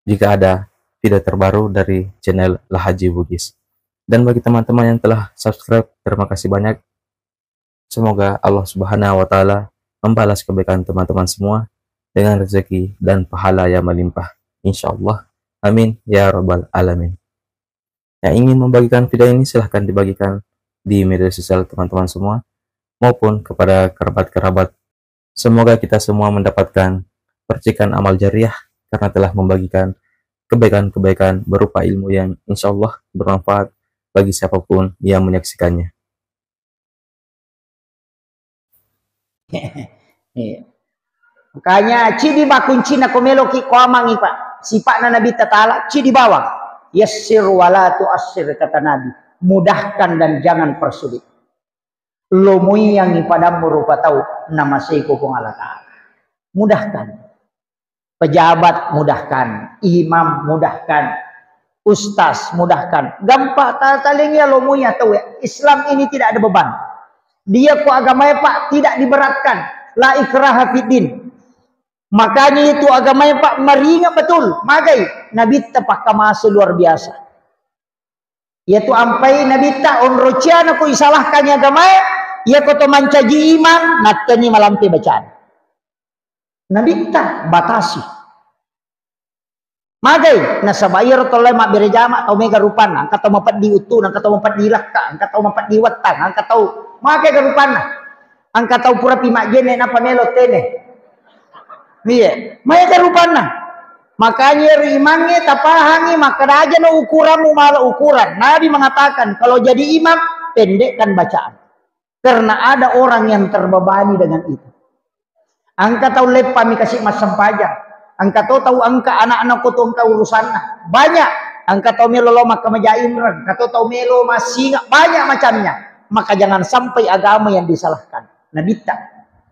jika ada video terbaru dari channel Lahaji Bugis. Dan bagi teman-teman yang telah subscribe, terima kasih banyak. Semoga Allah Subhanahu wa Ta'ala membalas kebaikan teman-teman semua dengan rezeki dan pahala yang melimpah. Insya Allah. Amin ya Rabbal 'Alamin. Yang ingin membagikan video ini, silahkan dibagikan di media sosial teman-teman semua maupun kepada kerabat-kerabat. Semoga kita semua mendapatkan percikan amal jariah karena telah membagikan kebaikan-kebaikan berupa ilmu yang insya Allah bermanfaat bagi siapapun yang menyaksikannya. Iya. Makanya cidi makuncina ko meloki ko amangi, Pak. Sipakna Nabi Ta'ala cidi bawang. Yassir wala tuassir, kata Nabi. Mudahkan dan jangan persulit. Lomoiyangi padammu rupa tau, namaseiko Puang Allah Ta'ala. Mudahkan. Pejabat mudahkan, imam mudahkan, ustaz mudahkan. Gampang ta-, talengi ya lomoiya tau ya. Islam ini tidak ada beban. Dia ku agama ya, Pak, tidak diberatkan. La ikraha fiddin. Makanya itu agama ya, Pak, meringan betul. Magai Nabi tepakkamase luar biasa. Iyatu ampai Nabitta onrociana ko isalahkan agamae, iya ko to mancaji imang, natteni malampe bacaan. Nabitta batasi. Magai, nasaba iyaro to lae mabbere jama, tau mega rupanna, engka tau mapeddi uttuna, engka tau mapeddi lakka, engka tau mapeddi wettang, engka tau magai ga rupanna. Engka tau purapi majjenne nappa melo tene. Iya, maega rupanna. Makanya ri imangnge tapahangi makkeda aja no ukuranmu mala ukuran. Nabi mengatakan, kalau jadi imam, pendekkan bacaan. Karena ada orang yang terbebani dengan itu. Engka tau leppami kasi massempajang. Engka to tau engka anakna ko to engka urusanna. Banyak. Engka tau melo lo makkamaja inreng, engka to tau melo massinga, banyak macamnya. Maka jangan sampai agama yang disalahkan. Nabitta,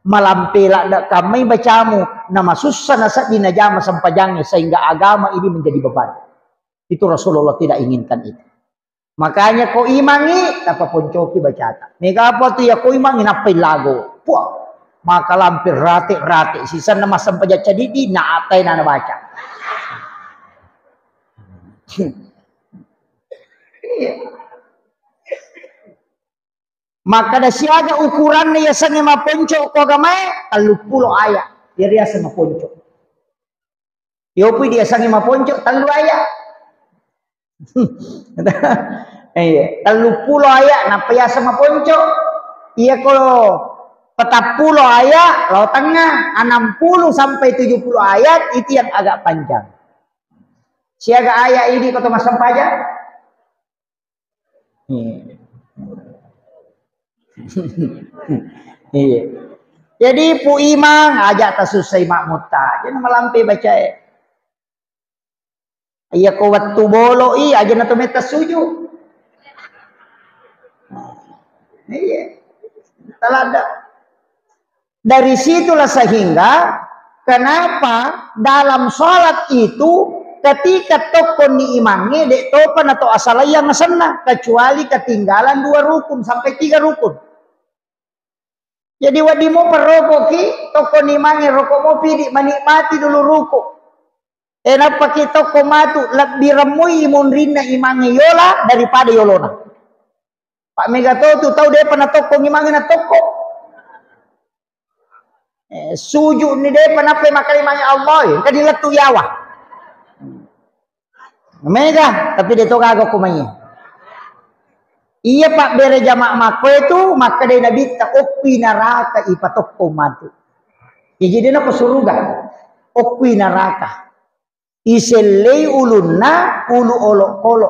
malampe ladde kammai bacamu, namasussa naseddi najama sempajangnge sehingga agama ini menjadi beban. Itu Rasulullah tidak inginkan itu. Makanya ko imangi, tapaponcoki bacata. Mega apa tu ya ko imangi nappai lago. Puah, maka lampir rate-rate, sisanna massempajang cadidi, na atai na nabaca. Iya. Makkeda siaga ukuranna yasengnge maponco ko agamae, telluppulo ayat. Iya riaseng maponco. Yopui diasengnge maponco, tellu ayat. Iya, telluppulo ayat, nappa yaseng maponco. Iya ko petappulo ayat, lao tengnga, enampulo sampai tujuh puluh ayat, itu yang agak panjang. Siaga ayat ini ko to massempajang? Iya. Iya. Jadi pu imang aja tasussai makmutta. Jadi malampe bacae. Iya ko wettu bolo i aja na to metta suju. Iya. Talada. Dari situlah sehingga kenapa dalam sholat itu ketika tokkonni imangnge, dek topa nato asalaiang asenna, kecuali ketinggalan dua rukun sampai tiga rukun. Jadi wedding mo perrokoki, tokkonni imangnge rokok mo pidi, menikmati dulu ruku. E, nappaki tokko matu, lebbi remmui munrinna imangnge yola daripada yolona. Pak mega to tu tau depa natokkong imangnge natokko. Eh, sujud ni depa nappai makkalimangngi Allah, engka dilettu yawa. Mega, tapi de to gaga ko mai. Iya pabbere jama makko itu, makkeda Nabitta, okkui naraka ipatokko matu. Jadi de nako suruga, okkui naraka. Isellei ulunna ulu olokolo,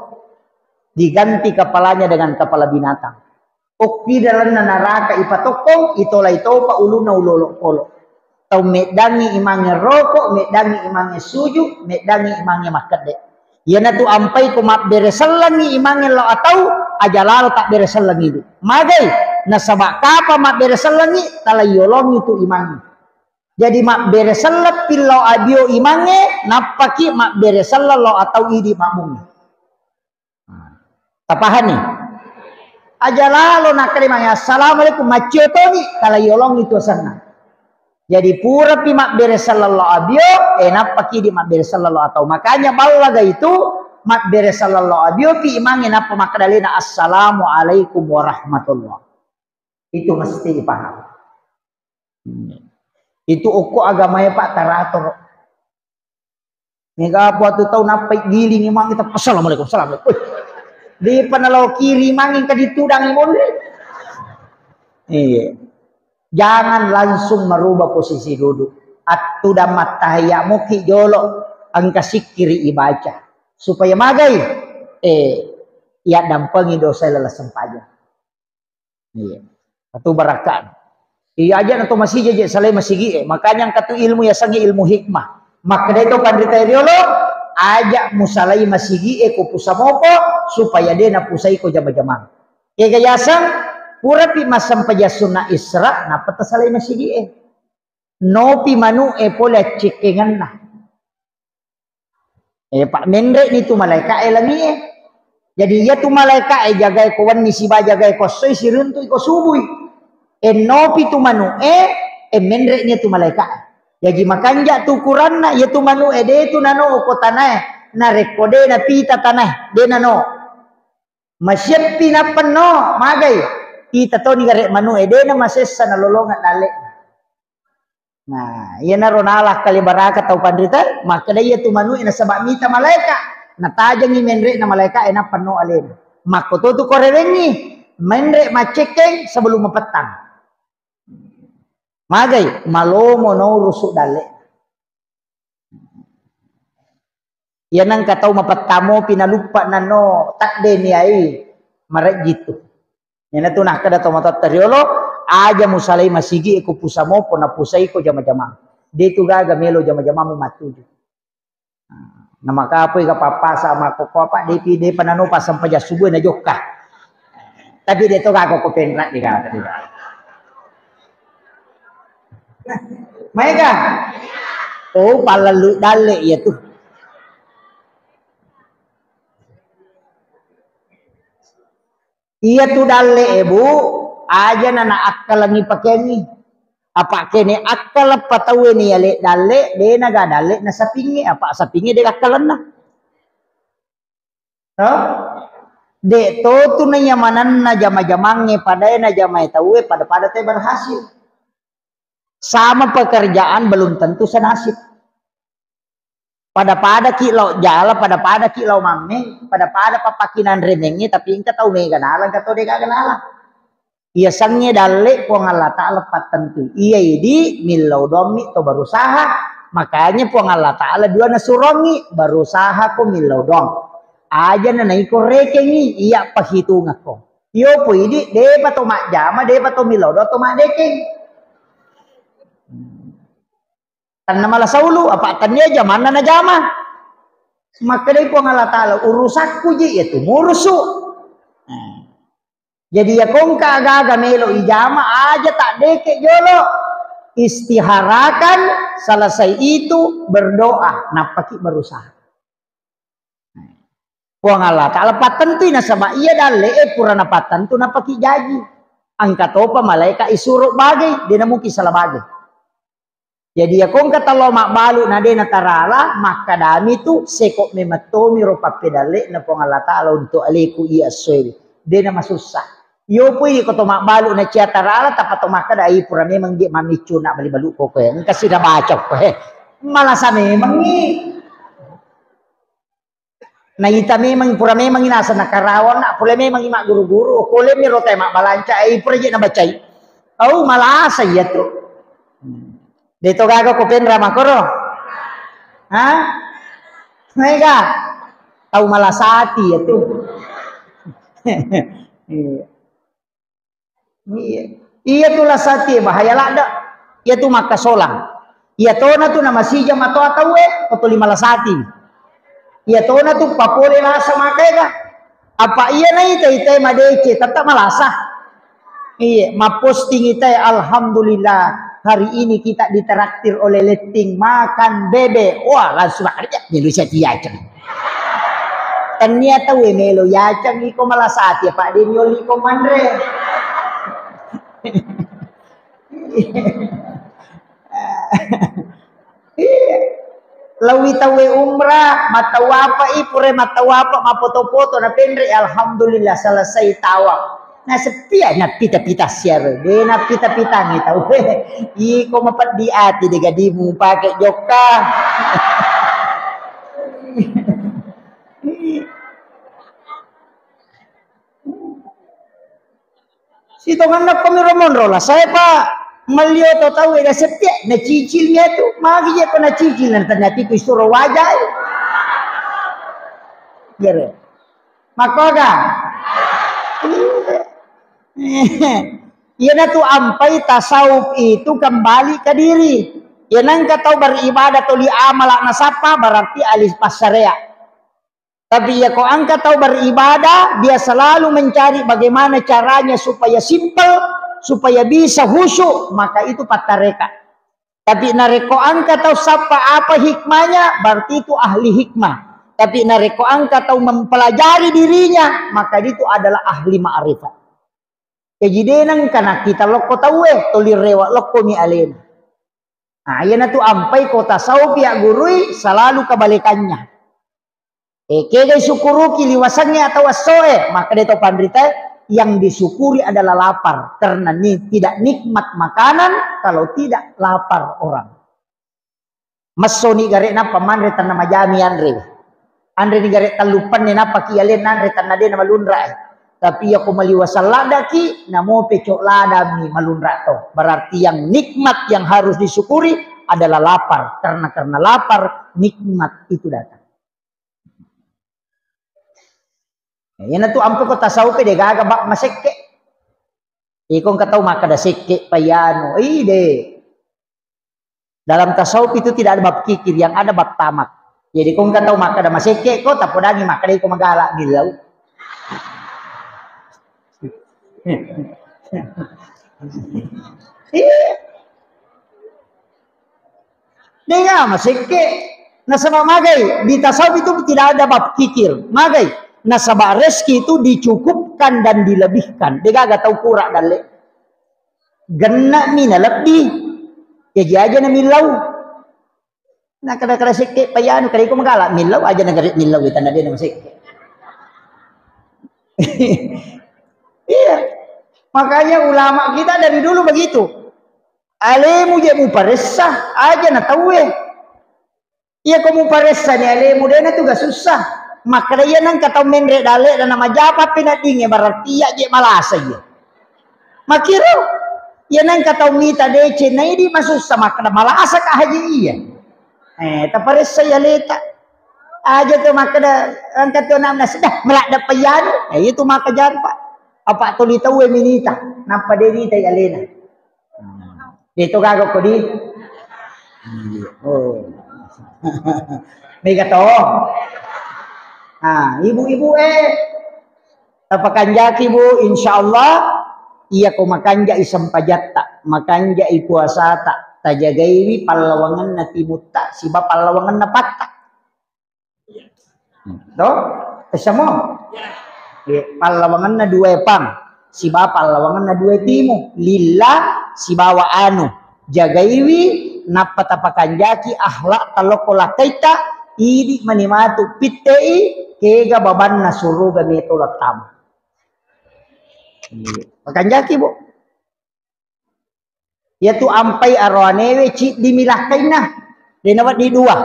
diganti kepalanya dengan kepala binatang. Okki dalenna naraka ipatokkong, itolai topa ulunna ulu olokolo. Tau meddangngi imangnge roko, meddangngi imangnge suju, meddangngi imangnge makkedde. Iyanatu ampai ko mabbere sellengngi imangnge lao atau, aja lalo tabbere sellengngi di. Magai, nasaba kapa mabbere sellengngi, tala yolongngi tu imangnge. Jadi mabbere selleng pillau abio imangnge, nappaki mabbere selleng lao atau idi mabbungnge. Tapahani? Aja lalo nakkeda imangnge, "Assalamualaikum," maccio toni, tala yolongngi tu asenna. Jadi purapi mabbere selleng lao abio, eh, nappaki di mabbere selleng lao atau. Makanya ballaga itu mabbere selleng lao abio pi imangnge nappa makkeda alena, "Assalamualaikum warahmatullah." Itu mesti dipahami. Itu okko agamae, Pak, teratur. Mega apa tu tau nappai giling imangnge, "Assalamualaikum, assalamualaikum." Wih. Depa nalao kiri imangnge, engka ditudang monri. Iya. Jangan langsung merubah posisi duduk. Attudang mattahiyya muki jolo, engka sikkiri ibaca. Supaya magai, eh, yaddampengi dosa laleng sempajang. Iya. Atu barakka. Iya, aja na to masigi je salai masigi e. Makanya engka tu ilmu yasengnge ilmu hikmah. Makkeda to panrita riolo, aja musalai masigi e ko pusa mopo, supaya de napusai ko jama-jamang. Kega yaseng, purapi massempajang sunna Isra, nappa tasalai masigi e. Nopi manu e pole accekkengenna. Eh, Pak, menre ni tu malaika e langi e. Jadi, iya tu malaika e jagai ko wenni siba jagai ko essoi, siruntu iko subui. Ennopi tu manu e, e menre ni tu malaika e. Jaji, makanja tu ukuranna, iya tu manu e de tu nano ko tanae. Narekko de napita tanae, de nano. Masieppi nappenno, magai. Ita toni gare manu e, dena masessa nalolongeng dalle. Nah, iyanaro nala kali baraka tau panrita, makkeda iya tu manu e nasaba mita malaika. Natajengi menre na malaika e nappenno alena. Makko to tu korewengi, menre macekkeng sebelum mapettang. Magai, malomo no urusu dalle. Iya nengka tau mapettamopi naluppa nanno tadde ni ai marejji tu. Iyanatu nakkeda to matoatta riolo, aja musalai masigi e ko pusa mopo napusai ko jama-jamang. De tu gaga melo jama-jamang matuju. Nah, namakapoi ga pappasa makkokko apa, depi, depa nano passampajang subuh na jokka. Tapi de to gaga ko penra de gaga. Maega? Oh, pallallu dalle iya tu. Iya tu dalle e, Bu, aja na naakkalengi pakeangngi. Apa kene akkaleng patauwe ni yale dalle, de naga dalle na sapingnge, apa sapingnge de akkalenna. Toh? De to tu naiya manenna jama-jamangnge padae najamai tauwe pada-pada te berhasil. Sama pekerjaan belum tentu senasib. Pada-pada ki lao jala, pada-pada ki lao mammeng, pada-pada pappakinanre mengnge, tapi engka tau mega nala, engka tau de gaga nala. Iya sengnge dalle Puang Allah Ta'ala pattentui. Iya idi millau doammi to berusaha. Makanya Puang Allah Ta'ala dua nasurongi, berusaha ko millau doang. Aja na naiko rekengi, iya pahitungakko. Iyo po idi, depa to majjama, depa to millau doang to maddekeng. Tanna mala saulu, apa tannia jamanna najama. Makkedai Puang Allah Ta'ala, urusakku ji, iya tu murusu. Nah. Jadi, iya kongka aga-aga melo ijama, aja taddeke jolo. Istiharakan, selesai itu, berdoa, nappaki berusaha. Puang Allah Ta'ala pattentui nasaba iya dalle e pura napattentu nappaki jaji. Engka topa malaika isuro bagai, de namuki salah bagai. Jadi iya kongka tallo mabbalu na de natarala, makkadami tu seko memettomi ro pappedalle na Puang Allah Ta'ala untuk aleku iya essoe. De namasussa. Iyo pui ko to mabbalu na cia tarala, tappa to makkada, "Ai, pura memang je mamiccu na bali-balu koko ya. Engka sida baca ko he." Malasa memangi. Naita memang, pura memang naseng nakarawang na, pura memang magguru-guru, okko lemi rota mabbalanca, eh, pura je nabacai. Au, malasa iya tu. De to gaga ko penra makoro. Ha? Mega. Tau malasati iya tu. Iya. Iya. Iya tu lasati bahaya ladde. Iya tu makkasolang. Iya tona tu namasija matoa tauwe, ko tuli malasati. Iya tona tu papole lasa makaega. Apa iya naita-itai madece, tetap malasa. Iya, maposting itai, "Alhamdulillah, hari ini kita ditraktir oleh Letting makan bebek." Wah, langsung ada, "Milu saya tiaceng." Tania tauwe melo yaceng iko malasati, apa de nyoli ko manre. Iya. Lawi tauwe umrah, mattawapa i, pura mattawapa, mapoto-poto, napenre, alhamdulillah, selesai tawaf. Nah, sepi ya, napita-pita siar. De napita-pita ni tauwe. Iko mapeddi ati de gadimu pake jokka. Sitonganna komi romonro la, saya pa mallio to tau eda setti, nacicil mi tu, magi je ko nacicil, na ternyata itu isuro wajai. Jere. Makoga. Iya na tu ampai tasawuf itu kembali ke diri. Ya nangka tau beribadah toli amala nasapa berarti ahli passarea. Tapi iya ko engka tau beribadah, dia selalu mencari bagaimana caranya supaya simple, supaya bisa khusyuk, maka itu pattareka. Tapi narekko engka tau sappa apa hikmahnya, berarti itu ahli hikmah. Tapi narekko engka tau mempelajari dirinya, maka itu adalah ahli ma'rifat. Jaji de nengka nakkita lokko tauwe, toli rewa lokko mi alena. Nah, iyanatu ampai ko tasawuf ya gurui selalu kebalikannya. Eh, kegai syukuruki liwasangnge atau essoe, maka de to panrita yang disyukuri adalah lapar karena ni, tidak nikmat makanan kalau tidak lapar orang. Messoni gare nappa manre tanna majami anre. Anre ni gare telluppanne nappa ki alen anre tanna de na malunra. Tapi iya ko maliwasang ladaki, namo pecok ladami malunra to. Berarti yang nikmat yang harus disyukuri adalah lapar. Karena, karena lapar, nikmat itu datang. Iyanatu ampe ko tasawuf de gaga bab masekke. Iko engka tau makkeda sekke payanu, ide. Dalam tasawuf itu tidak ada bab kikir, yang ada bab tamak. Jadi ko engka tau makkeda masekke ko, tapodangi makkeda iko magala millau. Iya. Denga masekke. Nasaba magai, di tasawuf itu tidak ada bab kikir. Magai, nasaba rezeki itu dicukupkan dan dilebihkan. Degaga tau kura dalle. Genna mi na lebbi. Jaji aja na millau. Nah, kada-kada sekke payanu, kada iko magala millau aja na gare millau, tanda de na masekke. Iya. Makanya ulama kita dari dulu begitu. Alemu je muparessa, aja na tauwe. Iya ko muparessa ni alemu de na tu ga susah. Makkeda iya nengka tau menre dalle dan majapa penaddinge berarti iya je malasa iya. Makiro, iya nengka tau mita deceng na idi masussa makkeda malasa ka haji iya. Eh, taparessa iya leta. Aja tu makkeda engka tu anak nasi dah meladda payanu. Eh, itu maka jampa. Apa tuli tauwe minita, nappa de nita iya lena. Itu gaga kodi. Oh. Mega to. Ah, ibu-ibu eh. Tapakanjaki, Bu, insyaallah iya ko makanjai sempajatta, makanjai puasata, tajagaiwi pallawangenna timutta siba pallawangenna patta. To? Essamo? Iya, pallawangenna dua epang, siba pallawangenna dua timu, lilla sibawa anu. Jagaiwi, nappa tapakanjaki akhlak talokko lakkaitta, idi mani matu pittei, kega babanna suruga meto lattama. Pakanjaki, Bu. Iyatu ampai aroanewe ciddi mi lakkainna. De nawedding dua.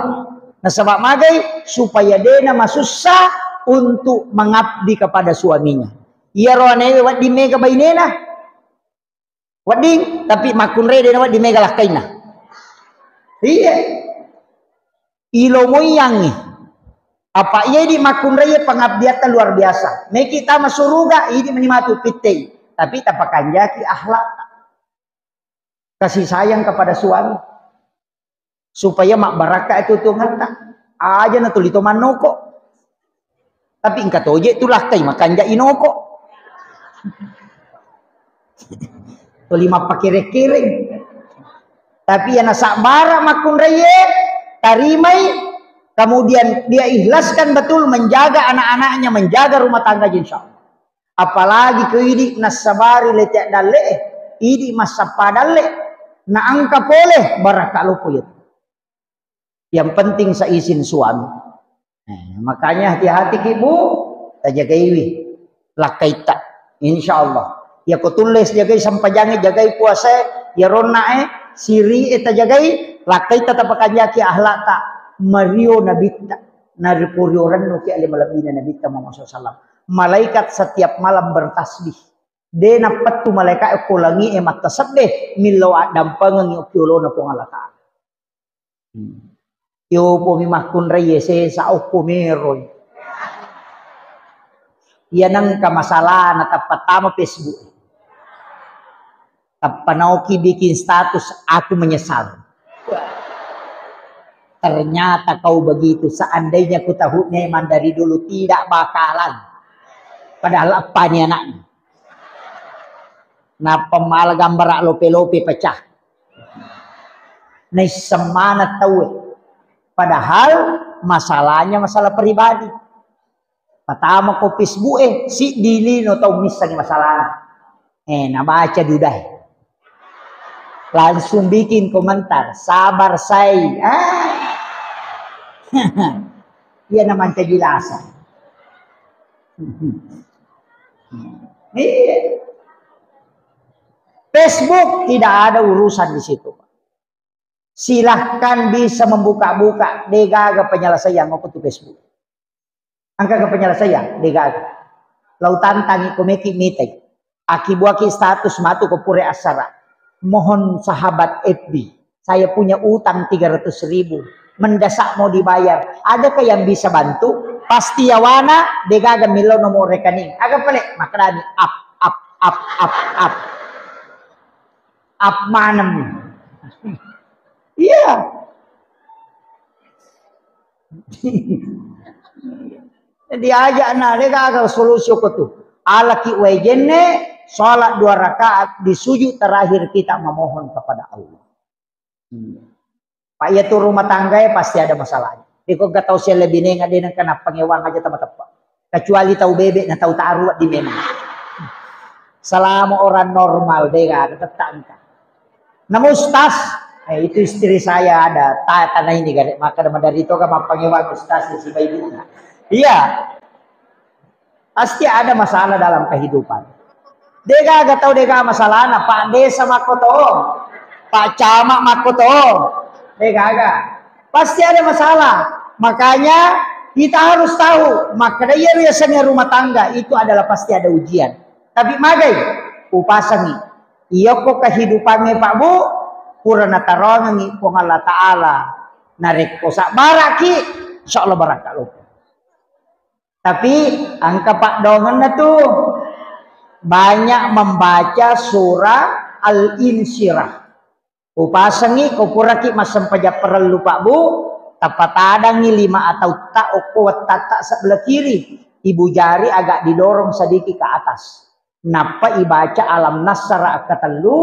Nasaba magai supaya de namasussa untuk mengabdi kepada suaminya. Iya aroanewe wedding mega bainena. Wedding, tapi makkunrai de nawedding mega lakkainna. Iya. Ilomoiyangngi. Apa iya idi makkunrai pengabdiatta luar biasa. Meki tama suruga, idi mani matu pittei. Tapi tapakanjaki akhlak. Kasih sayang kepada suami. Supaya mabbarakka itu tuangetta. Aja na tuli to mannoko. Tapi engka toje tu lakkai makanja inoko. Tuli mappakere-kereng. Tapi yang nasabara makkunraie, tarimai, kemudian dia ikhlaskan betul menjaga anak-anaknya, menjaga rumah tangga, insya Allah. Apalagi ko idi nassabari lete dalle, idi massappa dalle, na engka pole barakka loko ya. Yang penting seizin suami. Eh, makanya hati-hati ki, Bu, tajagaiwi lakkaitta. Insya Allah. Ya ko tulle jagai sempajange, jagai puasa, ya ronna e, siri e tajagai, lakkaitta tapakanjaki akhlakta, mario nabitta, nariporio rennu ki ale malebbina nabitta Muhammad sallallahu alaihi wasallam. Malaikat setiap malam bertasbih. De nappettu malaikat ko langi e mattasebbe, millau addampengengi okki olona Puang Allah Ta'ala. Hmm. Yopomi makkunrai sesa okko meroi. Iya nengka masalahna tappa tama Facebook. Tappa naoki bikin status, "Aku menyesal." Ternyata kau begitu. Seandainya ku tahu memang dari dulu, tidak bakalan. Padahal apa nih anaknya? Nappa mala gambara lope-lope pecah. Naisseng maneng tauwe. Padahal masalahnya masalah pribadi. Patama ko Facebook e, siddi lino tau missengi masalahna. Eh, nabaca dudae. Langsung bikin komentar, "Sabar, say." Ah. Iya na mancaji lasa. Iya. Facebook tidak ada urusan di situ. Silahkan bisa membuka-buka, degaga penyelesaian ko tu Facebook. Engkaga penyelesaian, degaga. Lau tantangi ko meki mitai. Akibuaki status matu ko pure asara. Mohon sahabat F B. Saya punya utang tiga ratus ribu. Mendesak mau dibayar. Adakah yang bisa bantu? Pasti yawana, degaga millau nomor rekening. Aga pale, makkedani, "Up, up, up, up, up." Up manem. Iya. Diajak na, degaga solusi ko tu. Alaki wae jenne, sholat dua rakaat, di sujud terakhir kita memohon kepada Allah. Hmm. Pak, iya tu rumah tangga ya pasti ada masalahnya. Iko gak tahu saya lebih nenga dia nengka nappa ngewang aja teman-teman. Kecuali tahu bebek na tahu taruh di memang. Selama orang normal deh gak tetap engka. Namun ustaz, eh, itu istri saya ada ta- tanah ini gak maka dari itu kan apa ngewang ustaz si bayi. Iya. Pasti ada masalah dalam kehidupan. Degaga tau dega masalahna, Pak Desa makko to, Pak Camat makko to, degaga. Pasti ada masalah. Makanya kita harus tahu, makanya riasengnya rumah tangga itu adalah pasti ada ujian. Tapi magai, upasangi. Iyako kehidupannya Pak Bu, pura natarongengi Puang Allah Ta'ala. Narekko sabbaraki, insya Allah barakka loko. Tapi engka paddoangenna tu, banyak membaca surah Al-Insyirah. Upasengi ko puraki massempajang parellu Pak Bu, tapatadangi lima atautta okko wattatta sebelah kiri, ibu jari agak didorong sedikit ke atas. Nappa ibaca alam nassara akkatellu,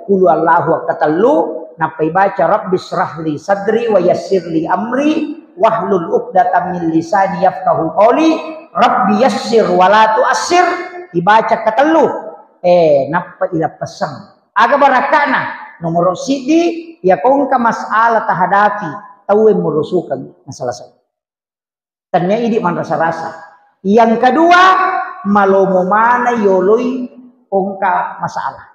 qul huwallahu akkatellu, nappa ibaca rabbi syrahli sadri wa yassirli amri wahlul uqdatam min lisani yafqahu qawli, rabbi yassir wa la tuassir, ibaca katellu, eh, nappa ilappesseng. Aga barakka'na? Nomoro siddi, yakongka masalah tahadapi, tauwe murusukeng masalah sai. Tennia idi manrasa-rasa. Yang kedua, malomo mana yoloi ongka masalah.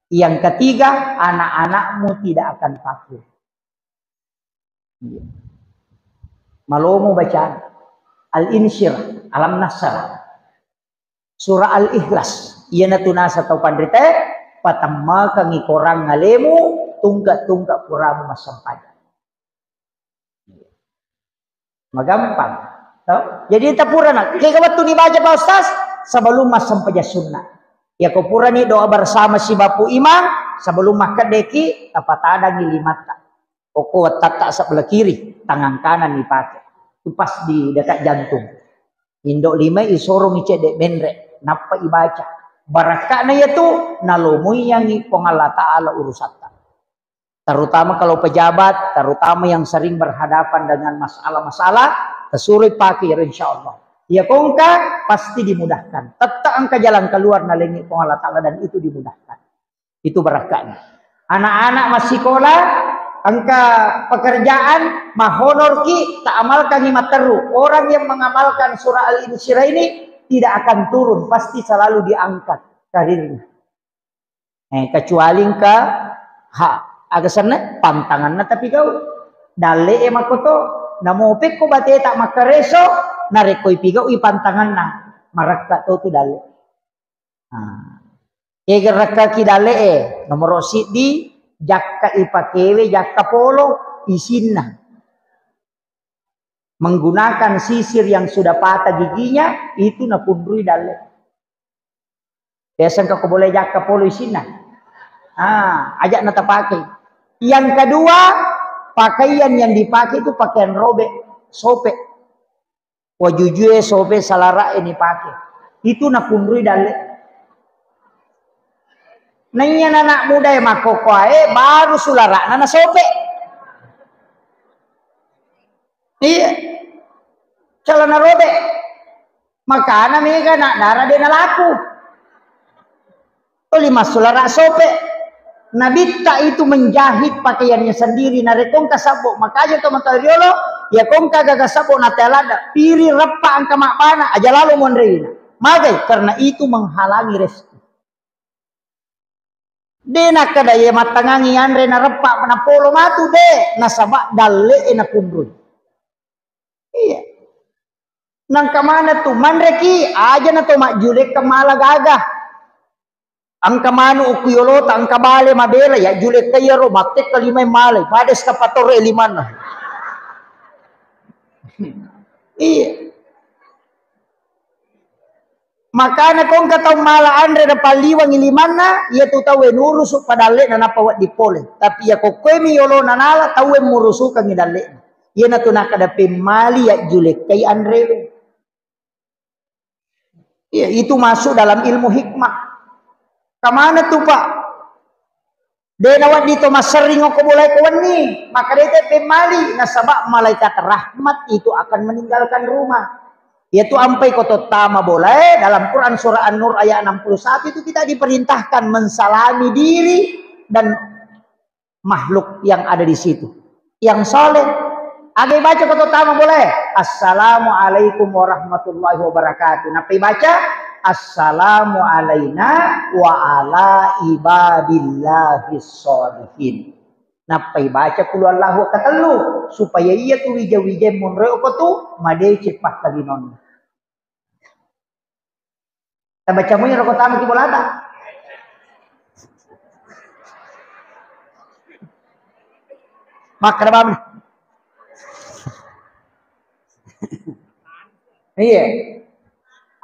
Yang ketiga, anak-anakmu tidak akan kafir. Malomo bacaan. Al-Insyirah, Alam Nasrah. Surah Al-Ikhlas. Iyanatu nasa tau panrita, patemmakengi korang alemu, tungke-tungke puramu massempajang. Magampang. To? Jadi tapurana, kega wettu dibaca Pak Ustaz? Sebelum massempajang sunnah. Ya ko purani doa bersama si bapu imam, sebelum makkeddeki, tapatadangi limatta. Pokok wattatta sebelah kiri, tangan kanan dipakai. Itu pas di dekat jantung. Indo lima isorong icedde menre, nappa ibaca. Barakka'na iyatu nalomoiyangngi Puang Allah Ta'ala urusatta. Terutama kalau pejabat, terutama yang sering berhadapan dengan masalah-masalah, kesuruh pakai, insya Allah. Ya kongka pasti dimudahkan. Tetap engka jalan keluar nalengi Puang Allah Ta'ala dan itu dimudahkan. Itu barakka'na. Anak-anak massikola, engka pekerjaan, mahonor ki, tak amalkan ni matteru. Orang yang mengamalkan surah Al-Insyirah ini tidak akan turun, pasti selalu diangkat karirnya. Eh, kecuali engka ha, aga senna pantanganna tapi gau. Dalle e makoto, namo pekko bateta makkareso, narekko ipigau i pantanganna, marakka to tu dalle. Nah, ega rakkaki dalle e, nomoro siddi, jakka ipakewe, jakka polo, isinna. Menggunakan sisir yang sudah patah giginya, itu nakunrui dalle. Biasa engka ko boleh jakka polo isinna. Ah, ajak na tapake. Yang kedua, pakaian yang dipakai itu pakaian robek, sope. Wajujue sope salara'e nipake. Itu nakunrui dalle. Naiya anak muda e makkokkoe baru sulara'na nasope. Iya. Calana robek. Makana mega anak dara de nalaku. Tuli massulara sope. Nabitta itu menjahit pakaiannya sendiri. Narekko engka sabbo, makanya to mata riolo, ya kongka gaga sabbo na teladda, piri reppa engka mabbana, aja lalo monrewina. Magai? Karena itu menghalangi rezeki. De nakkeda ye mattangangi anre nareppa napolo matu, de, nasaba dalle e nakunrui. Iya. Nangka mana tu manreki, aja na to majjulekka mala gaga. Engka manu ukku yolota, engka bale mabela, ya julekka iyaro, mattekka lima malai, pada eskavator e limanna. Iya. Makana kongka tau mala anre napalliwangi limanna, iya tu tau e nurusu padallena nappa wedding pole. Tapi iya kokkoemi yolona nala, tau e murusukangi dallena. Iyana tu nakkeda pemmali ya julekkai anrewe. Iya, itu masuk dalam ilmu hikmah. Kamana tu, Pak? De nawedding to masserring okko bolae ko wenni, maka de te pemmali, nasaba malaikat rahmat itu akan meninggalkan rumah. Yaitu ampai ko tottama bolae, dalam Quran surah An-Nur ayat enam puluh satu itu kita diperintahkan mensalami diri dan makhluk yang ada di situ. Yang soleh. Aga ibaca ko tottama bolae? Assalamualaikum warahmatullahi wabarakatuh. Nappa ibaca, "Assalamu alaina wa ala ibadillahis sholihin." Nappa ibaca qul huwallahu katellu, supaya iya tu wija-wija monroe ko tu madeceng pakkalinonna. Tabaca mui roko tama ki bolata. Makkeda bamna. Iya.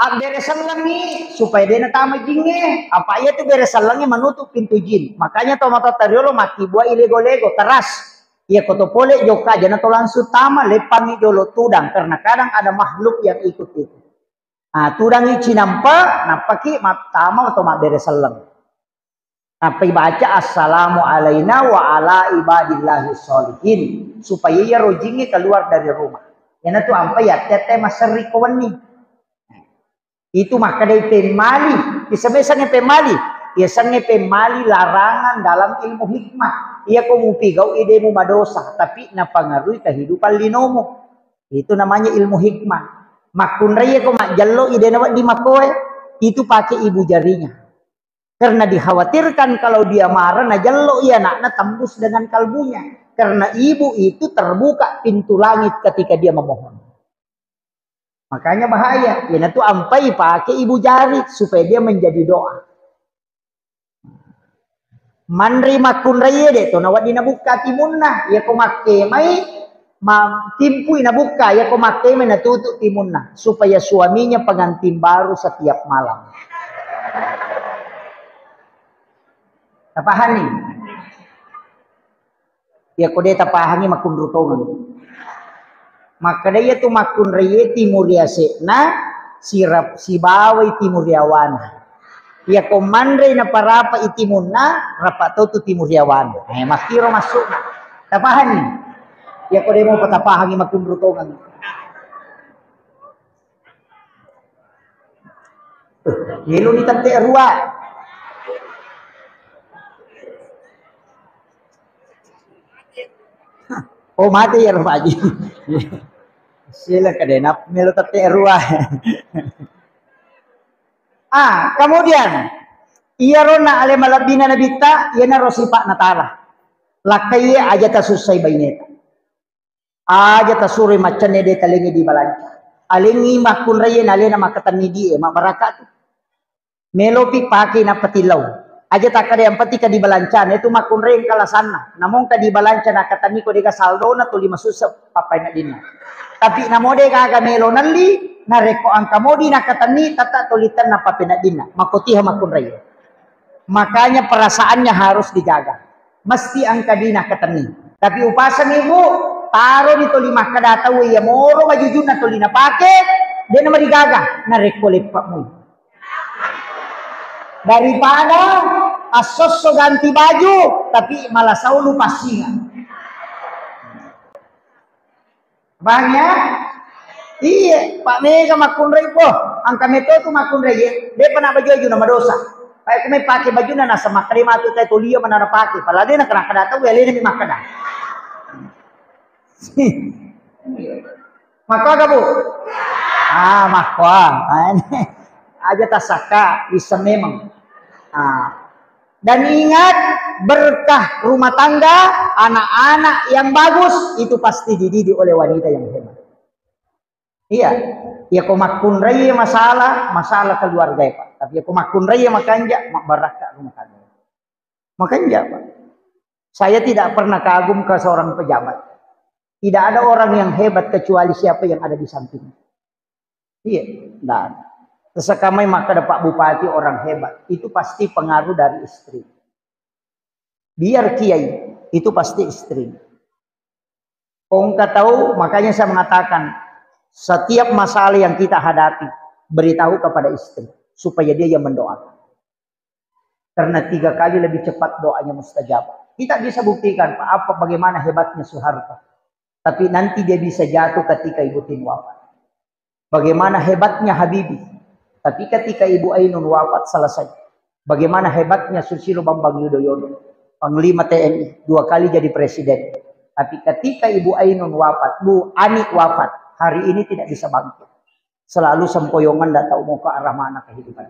Abbere sellengi supaya de natama jingnge. Apa iya tu bere sellengi menutup pintu jin. Makanya to matotta riolo makkibua i lego-lego teras. Iya ko to pole jokka aja na to langsung tama, leppangi jolo tudang karena kadang ada makhluk yang ikut itu. Ah, tudangi cinampa, nappaki mattama atau mabbere selleng. Nappa ibaca, "Assalamu alaina wa ala ibadillahi sholihin," supaya iya rojingnge keluar dari rumah. Iyanatu ampai yatte-atte masserri ko wenni. Itu makkedai pemmali. Isemesangnge pemmali. Iyasengnge pemmali larangan dalam ilmu hikmah. Iya ko mupigau ide mu madosa, tapi napangarui kehidupan linomu. Itu namanya ilmu hikmah. Makkunraiye ko majjello idena wedding makkoe, itu pakai ibu jarinya. Karena dikhawatirkan kalau dia marah, najello iya anakna tembus dengan kalbunya. Karena ibu itu terbuka pintu langit ketika dia memohon. Makanya bahaya. Iyanatu ampai pakai ibu jari supaya dia menjadi doa. Manri makkunraiye de to nawedding nabukka timunna. Iya ko makkemai, ma-, timpui nabukka, iya ko makkemai natutu timunna supaya suaminya pengantin baru setiap malam. Tapahanni? Iya ko de tapahangi makkunrai tongeng. Makkeda iya tu makkunrai timuri ase'na sirap sibawai timuri awana. Iya ko manrei naparapa i timunna, rapa to tu timuri awana. Eh, makkiro maksudna. Tapahangi? Iya ko de mo patapahangi makkunrai tongeng. Yeloni tette rua. Oh, mate ya Pak Haji. Sila kadena melo tette rua. Ah, kemudian iyaro na ale malebbina nabitta, iyanaro sifat natala. Lakkai aja tasussai baineta. Aja tasuroi maccanne de talengngi di balanca. Alengngi makkunraie na alena makkatenni die, mabbarakka tu. Melopi pake nappa tillau. Aja takkada yang penting ka di balancana, itu makkunrai engka lasanna. Namong ka di balanca nakkatenni ko dega saldona tuli masussa pappai naddinna. Tapi namo de gaga melo nelli, narekko engka modi nakkatenni tetta tuli tenna pappai naddinna. Makkotiha makkunrai. Makanya perasaannya harus dijaga. Mesti engka di nakkatenni. Tapi upaseng ibu, taroni toli makkada tau iya moro bajujunna toli napake, de namarigaga narekko leppa mui. Daripada assosso ganti baju, tapi malah saulu passinga. Paham ya? Iya, Pak Mega makkunrai, boh, engka meto tu makkunrai, ya. Depa na baju-baju na madosa. Pak, aku mai pake baju na nasa makkada matu tai tolia mana na pake. Padahal de na kena kada tau, ya, lena mi makkada. Makko aga, Bu? Ah, makko, ah. Ah, ini. Aja tasaka, bisa memang. Ah. Dan ingat, berkah rumah tangga, anak-anak yang bagus, itu pasti dididik oleh wanita yang hebat. Iya. Ya, ko makkunrai masalah, masalah keluarga ya, Pak. Tapi ya, ko makkunrai makanja, mabbarakka rumah tangga. Makanja, Pak. Saya tidak pernah kagum ke seorang pejabat. Tidak ada orang yang hebat kecuali siapa yang ada di sampingnya. Iya, dan terus kami maka ada Pak Bupati orang hebat, itu pasti pengaruh dari istri. Biar kiai, itu pasti istri. Engka tahu, makanya saya mengatakan, setiap masalah yang kita hadapi, beritahu kepada istri, supaya dia yang mendoakan. Karena tiga kali lebih cepat doanya mustajab. Kita bisa buktikan, Pak, apa, bagaimana hebatnya Soeharto. Tapi nanti dia bisa jatuh ketika Ibu Tin wafat. Bagaimana hebatnya Habibie. Tapi ketika Ibu Ainun wafat, selesai. Bagaimana hebatnya Susilo Bambang Yudhoyono, Panglima T N I, dua kali jadi presiden. Tapi ketika Ibu Ainun wafat, Bu Ani wafat, hari ini tidak bisa bangkit. Selalu sempoyongan, tidak tahu mau ke arah mana kehidupan.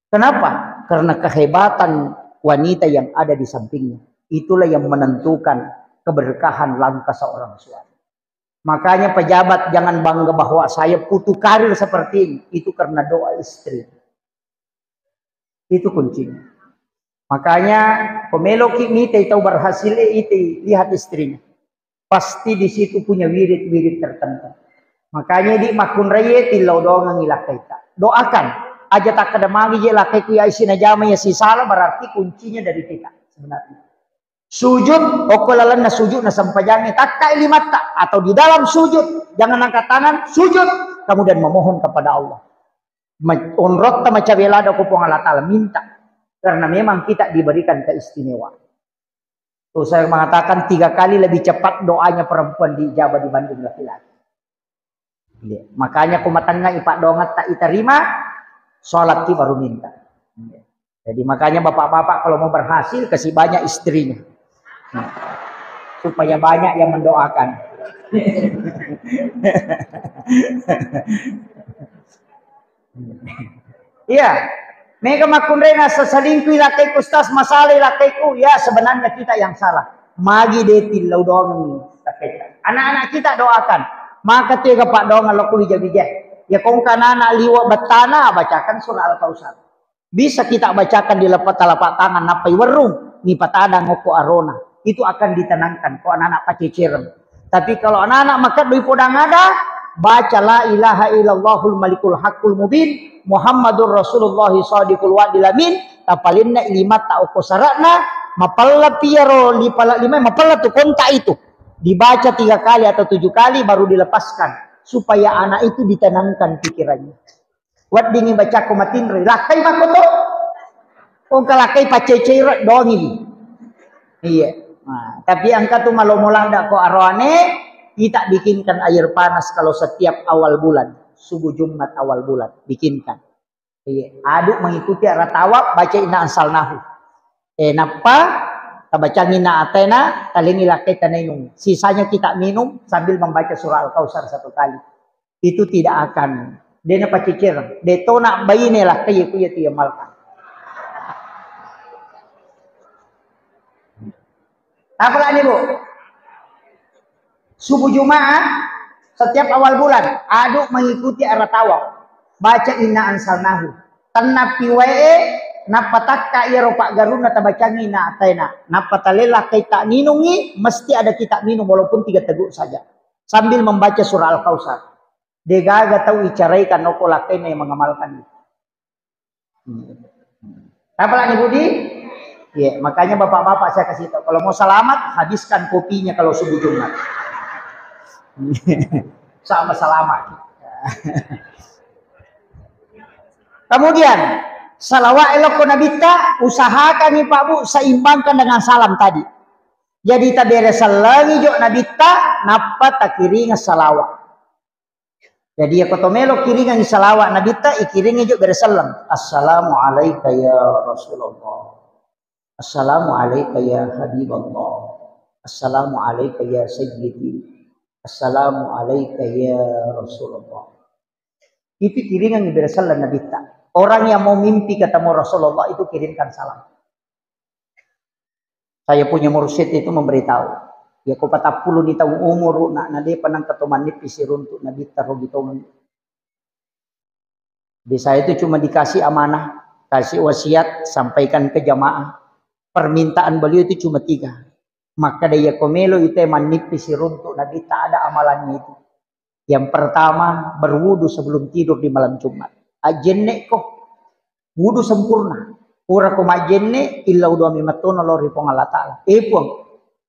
Kenapa? Karena kehebatan wanita yang ada di sampingnya. Itulah yang menentukan keberkahan langkah seorang suami. Makanya pejabat jangan bangga bahwa saya putu karir seperti ini. Itu karena doa istri. Itu kuncinya. Makanya, ko meloki mitai tau berhasil, eh, ite lihat istrinya. Pasti di situ punya wirid-wirid tertentu. Makanya di makkunraie tillau doangengngi lakkaita. Doakan. Aja takkada magi je lakkaiku ya isi najama ya sisala, berarti kuncinya dari kita sebenarnya. Sujud, okko lalenna sujud na sempajangnge, takkai limatta atau di dalam sujud, jangan angkat tangan, sujud, kemudian memohon kepada Allah. Ma-, onrotta macawe lada ko Puang Allah Ta'ala, minta. Karena memang kita diberikan keistimewaan. Tuh saya mengatakan tiga kali lebih cepat doanya perempuan diijabah dibanding laki-laki. Iya. Makanya ko matengnga ipaddongetta itarima, sholat ki baru minta. Iya. Jadi makanya bapak-bapak kalau mau berhasil, kasih banyak istrinya. Nah, supaya banyak yang mendoakan. Iya. Mega makkunrai na seselingkuh lakkaiku, Ustaz, masalah lakkaiku. Ya, sebenarnya kita yang salah. Magi de tillau doang. Anak-anak kita doakan. Maka tega pak doang lo ku bija-bija. Ya kongka anak liwa bettana, bacakan surah Al-Kautsar. Bisa kita bacakan di lepat telapak tangan, nappai werrung, ni patadang okko arona. Itu akan ditenangkan ko anak-anak pacecereng. Tapi kalau anak-anak makeddo ipodang ada, baca la ilaha illallahul malikul haqqul mubin, Muhammadur Rasulullah shadiqul wa'dil amin, tapalenna limatta okko sara'na, Mapella pi iyaro lipala lima, mapella tu kontak itu. Dibaca tiga kali atau tujuh kali baru dilepaskan supaya anak itu ditenangkan pikirannya. Weddingngi bacakko matinroi, lakkai makko to. Engka lakkai paccecei ro dongi. Iya. Nah, tapi engka tu malomo ladda ko aroane, kita bikinkan air panas kalau setiap awal bulan, subuh Jumat awal bulan, bikinkan. Iya, aduk mengikuti arah tawaf, baca inna anzalnahu. Eh, nappa tabacangi inna a'taina, talengi lakkai tanainung. Sisanya kita minum sambil membaca surah Al-Kautsar satu kali. Itu tidak akan. Dena pacicer, de tona baine lakkai ku iya tiamalkan. Apa lagi, Bu? Subuh Jumat, setiap awal bulan, aduk mengikuti arah tawaf. Baca inna anzalnahu. Tennapi wae, nappa takka iyaro paggarunna tabacangi inna a'taina. Nappa talella kai tak ninungi, mesti ada kita minum walaupun tiga teguk saja. Sambil membaca surah Al-Kautsar. Degaga tau icarai kan noko lakkaina yang mengamalkan. Apa lagi, Budi? Iya, makanya bapak-bapak saya kasih tahu, kalau mau selamat, habiskan kopinya kalau subuh Jumat. Sama selamat. Kemudian, salawat elokko nabitta, usahakan nih Pak Bu, seimbangkan dengan salam tadi. Jadi tabere sellengi jo nabitta, nappa takiringa salawat. Jadi, iyako to melo kiringengngi salawat nabitta, ikiringi jo bere selleng. Assalamu alaika ya Rasulullah. Assalamu alaika ya Habiballah. Assalamu alaika ya Sayyidi. Assalamu alaika ya Rasulullah. Itu kiringengngi bere selleng nabitta. Orang yang mau mimpi ketemu Rasulullah itu kirimkan salam. Saya punya mursyid itu memberitahu, ya, ko patappulo ni taung umur, nak, na depa nangka to manippi siruntuk nabitta rogi tongeng. Di saya itu cuma dikasih amanah, kasih wasiat, sampaikan ke jamaah. Permintaan beliau itu cuma tiga. Maka dia ko melo itu manippi siruntuk nabitta ada amalannya itu. Yang pertama, berwudu sebelum tidur di malam Jumat. Ajjenne ko, wudu sempurna. Pura ko majjenne, illa wudu ami mattono lao ri Puang Allah Ta'ala. Eh Puang,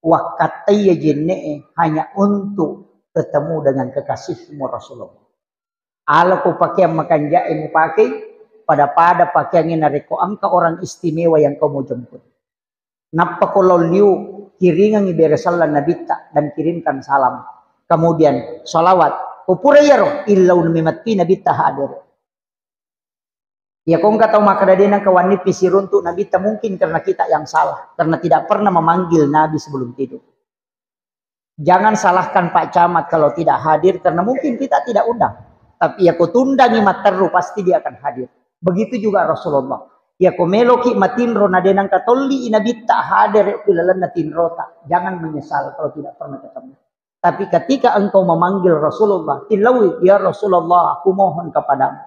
wakkattaiya jenne hanya untuk ketemu dengan kekasihmu Rasulullah. Ala ko pakaian makanja'e mupakai, pada-pada pakaiannya narekko engka orang istimewa yang kau mau jemput. Nappa ko lao liu, kiringengngi bere selleng nabitta dan kirimkan salam. Kemudian salawat. Ko pura iyaro, illaunami matti nabitta hadir. Ya ko engka tau makkeda de nengka wanni pisiruntuk nabitta, mungkin karena kita yang salah, karena tidak pernah memanggil Nabi sebelum tidur. Jangan salahkan Pak Camat kalau tidak hadir, karena mungkin kita tidak undang. Tapi ya ko tundangi matteru, pasti dia akan hadir. Begitu juga Rasulullah. Ya ko meloki matinro na de nengka tolli nabitta hadir ku lalenna tinrota, jangan menyesal kalau tidak pernah ketemu. Tapi ketika engkau memanggil Rasulullah, tilawi, "Ya Rasulullah, aku mohon kepadamu.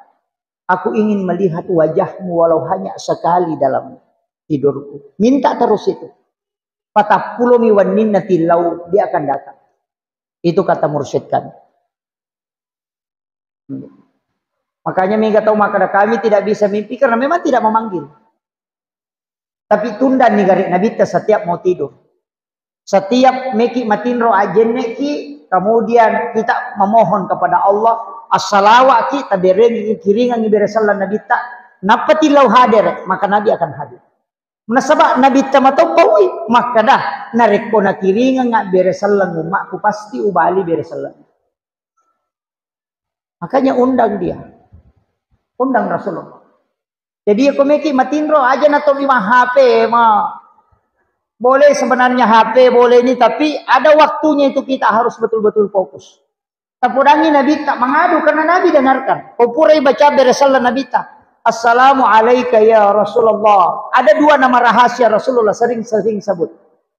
Aku ingin melihat wajahmu walau hanya sekali dalam tidurku." Minta terus itu. Patappulomi wenninna tilau, dia akan datang. Itu kata mursyid kami. Makanya mega tau makkeda kami tidak bisa mimpi karena memang tidak memanggil. Tapi tunda ni gare nabitta setiap mau tidur. Setiap meki matinro ajenneki, kemudian kita memohon kepada Allah, assalawaki, taberengi, kiringangi bere selleng nabitta, nappa tilau hadir, maka Nabi akan hadir. Nasaba nabitta matoppawi makkeda, narekko nakiringengnga bere selleng ummakku, pasti ubali bere selleng. Makanya undang dia. Undang Rasulullah. Jadi, ya, ko meki matinro aja na to lima H P, ma. Boleh sebenarnya H P, boleh ini, tapi ada waktunya itu kita harus betul-betul fokus. Tapodangi Nabi tak mengadu karena Nabi dengarkan. Ko purai baca bere selleng Nabi tak. Assalamu alaika ya Rasulullah. Ada dua nama rahasia Rasulullah sering-sering sebut.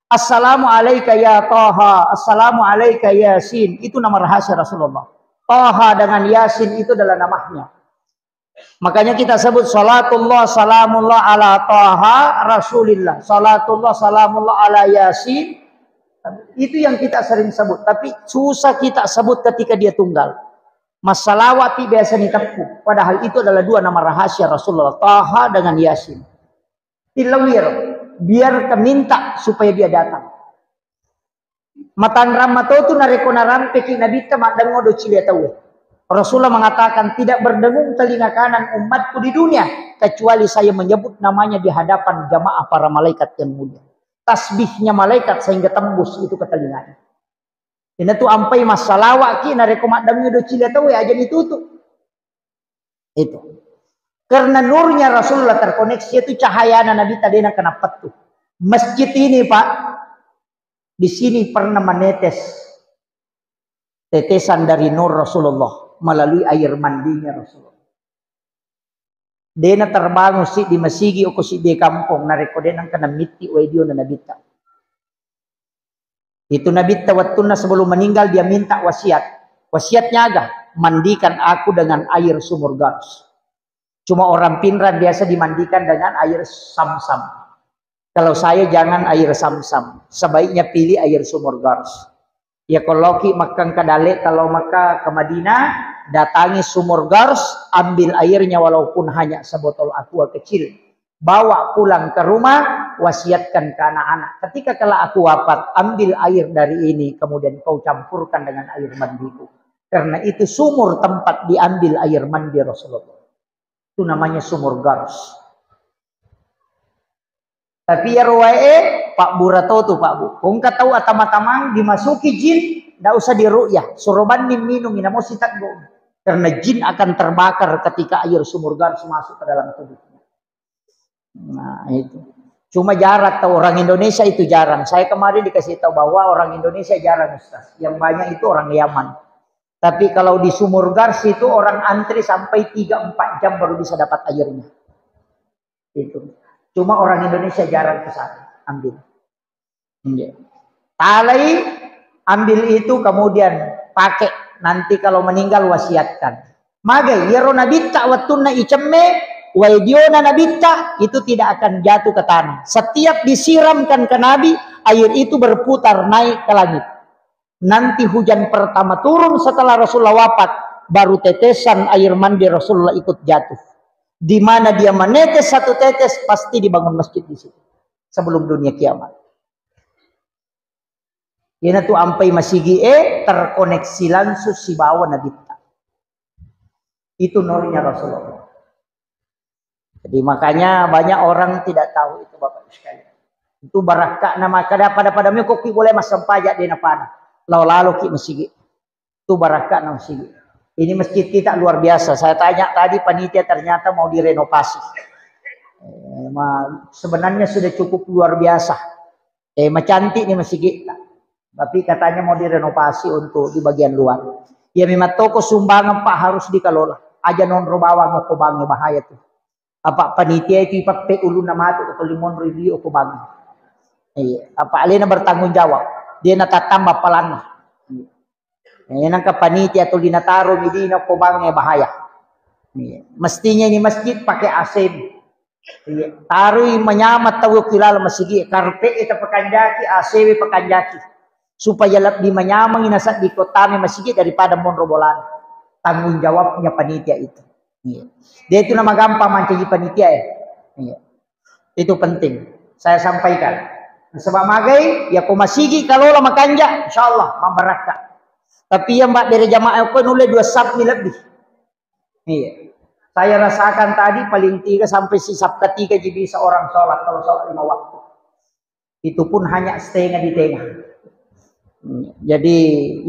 Assalamu alaika ya Taha. Assalamu alaika Yasin. Itu nama rahasia Rasulullah. Taha dengan Yasin itu adalah namanya. Makanya kita sebut salatullah salamullah ala Taha Rasulillah. Salatullah salamullah ala Yasin. Itu yang kita sering sebut. Tapi susah kita sebut ketika dia tunggal. Massalawati biasa ni teppu. Padahal itu adalah dua nama rahasia Rasulullah. Taha dengan Yasin. Tilawiro. Biar kita minta supaya dia datang. Matanrang matotu narekko narampeki Nabitta maddengngo doci lia tauwe. Rasulullah mengatakan, "Tidak berdengung telinga kanan umatku di dunia kecuali saya menyebut namanya di hadapan jamaah para malaikat yang mulia." Tasbihnya malaikat sehingga tembus itu ke telinganya. Inatu ampai massalawaki narekko maddengngi doci lia tauwe aja ditutup. Itu. Karena nurnya Rasulullah terkoneksi, itu cahayana Nabitta de' nakenna pettu. Masjid ini, Pak, di sini pernah menetes tetesan dari nur Rasulullah melalui air mandinya Rasulullah. De' naterbangun siddi masigi okko siddi kampong narekko de' nengka namitti wae diona Nabitta. Itu Nabitta wettunna sebelum meninggal dia minta wasiat. Wasiatnya aga? "Mandikan aku dengan air sumur Gars." Cuma orang Pinrang biasa dimandikan dengan air Samsam. Kalau saya jangan air Samsam, sebaiknya pilih air sumur Gars. Ya, kalau ki makkang ke Dalle, kalau maka ke Madinah, datangi sumur Gars, ambil airnya walaupun hanya sebotol aqua kecil. Bawa pulang ke rumah, wasiatkan ke anak-anak. Ketika kelak aku wafat, ambil air dari ini, kemudian kau campurkan dengan air mandiku. Karena itu sumur tempat diambil air mandi Rasulullah. Itu namanya sumur Gars. Tapi iyaro wae, Pak, bura to tu, Pak, Bu. Kongka tau atama-tamang dimasuki jin, ndak usah diru'yah. Suro banni minung, inamo siteggu. Karena jin akan terbakar ketika air sumur Gars masuk ke dalam tubuhnya. Nah, itu. Cuma jarang tau orang Indonesia itu jarang. Saya kemarin dikasih tahu bahwa orang Indonesia jarang, Ustaz. Yang banyak itu orang Yaman. Tapi kalau di sumur Gars itu orang antri sampai tiga empat jam baru bisa dapat airnya. Itu. Cuma orang Indonesia jarang ke sana ambil. Iya. Talai, ambil itu, kemudian pakai. Nanti kalau meninggal, wasiatkan. Magai, iyaro Nabitta wettunna icemme, wae diona Nabitta itu tidak akan jatuh ke tanah. Setiap disiramkan ke Nabi, air itu berputar naik ke langit. Nanti hujan pertama turun setelah Rasulullah wafat, baru tetesan air mandi Rasulullah ikut jatuh. Di mana dia menetes satu tetes, pasti dibangun masjid di situ sebelum dunia kiamat. Iyanatu ampai masigi'e terkoneksi langsung sibawa Nabitta. Itu nurnya Rasulullah. Jadi makanya banyak orang tidak tahu itu, Bapak Ibu sekalian. Itu barakka'na, maka pada-pada meko ki boleh massempajang de' napada. Lao-lalo ki masigi. Itu barakka'na masigi. Ini masjid kita luar biasa. Saya tanya tadi panitia, ternyata mau direnovasi. Eh, ma-, sebenarnya sudah cukup luar biasa. Eh, macantik nih masigi. Tapi katanya mau direnovasi untuk di bagian luar. Ya, memang toko sumbangan, Pak, harus dikelola. Aja nonro bawang ko bangnge, bahaya tuh. Apa panitia itu ipappe ulunna matu ko toli monro idi ko bangnge. Iya, apa alena bertanggung jawab. Dia natattamba palanna. Iya. Eh, nangka panitia tuli nataro midina ko bangnge, bahaya. Iya. Mestinya ini masjid pakai A C. Iya. Taroi manyameng tau ki laleng masigi, karpet e tapakanjaki, A C we pakanjaki. Supaya lebih manyameng ina seddi ko tame masigi daripada monro bolana. Tanggung jawabnya panitia itu. Iya. Dia itu nama gampang mancaji panitia ya. Iya. Itu penting saya sampaikan. Sebab magai, ya ko masigi kalola makanja, insyaallah mabarakka. Tapi yang mbak bere jamaah ko nulle dua saf ni lebih. Iya. Saya rasakan tadi paling tiga sampai sisap ketiga ji bisa orang sholat kalau sholat lima waktu. Itu pun hanya setengah di tengah. Jadi,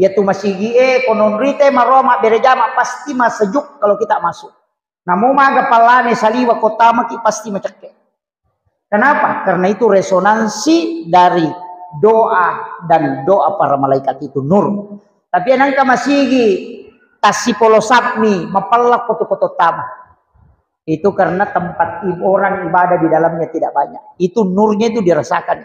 ya tu masigi e, konon rite maroa mabbere jama pasti masejuk kalau kita masuk. Namo maga pallane saliwa kota maki pasti macekke. Kenapa? Karena itu resonansi dari doa dan doa para malaikat itu nur. Tapi nangka masigi tassipolo sapmi mapella koto-koto tama. Itu karena tempat ib-, orang ibadah di dalamnya tidak banyak. Itu nurnya itu dirasakan.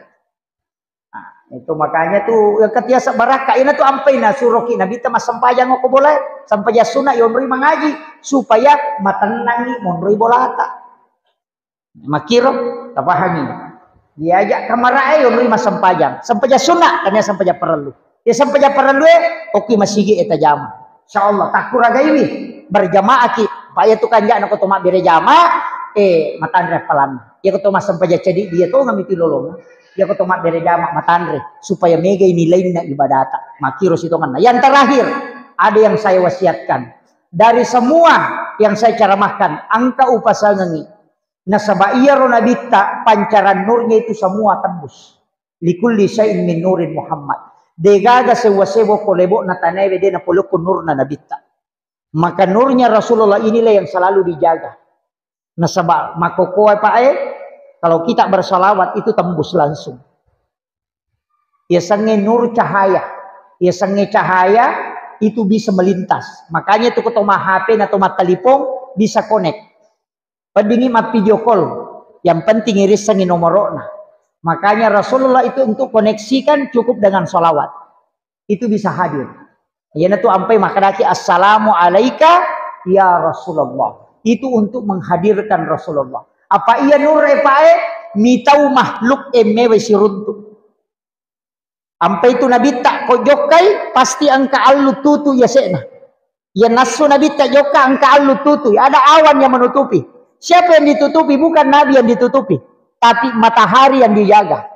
Nah, itu makanya tuh, ya, ketiasa barakka. Ina tuh ampai na suroki Nabi ta massempajang ko bola, sempajang sunna yonroi mangaji supaya matennangi monroi bolata. Makiro, tapahangi. Diajak kamarae yonroi massempajang. Sempajang sunna, tania sempajang parellu. Ya sempajang parellu e, oki masigi e tajama. Insyaallah, takkuragaiwi berjamaah ki. Pak ya tukang jana ko to mabbere jama, eh, matanre palanna. Iya ko to massempajang ceddi, iya tongeng mi pilolong. Iya ko to mabbere jama matanre supaya megai nilainna ibadata. Makkiro sitongenna. Yang terakhir, ada yang saya wasiatkan. Dari semua yang saya ceramahkan, engka upasangengi. Nasaba iyaro nabitta pancaran nurnya itu semua tembus. Likulli syai'in min nurin Muhammad. Degaga sewa-sewa ko lebo'na tanaewe de napolokko nurna nabitta. Maka nurnya Rasulullah inilah yang selalu dijaga. Nasaba makkokkoe pa'e, kalau kita bersalawat itu tembus langsung. Yasengnge nur cahaya. Yasengnge cahaya itu bisa melintas. Makanya itu ko to ma-H P na to mattalipong bisa connect. Weddingngi mappidio call. Yang penting irissengngi nomoro'na. Makanya Rasulullah itu untuk koneksikan cukup dengan salawat. Itu bisa hadir. Iyanatu ampai makkedaki, "Assalamu alaika ya Rasulullah." Itu untuk menghadirkan Rasulullah. Apa iya nurre pa'e mitau makhluk emmewe siruntu. Ampai tu nabitta ko jokkai, pasti engka allu tutu yase'na. Iya nassu nabitta jokka engka allu tutu, ada awan yang menutupi. Siapa yang ditutupi? Bukan nabi yang ditutupi, tapi matahari yang dijaga.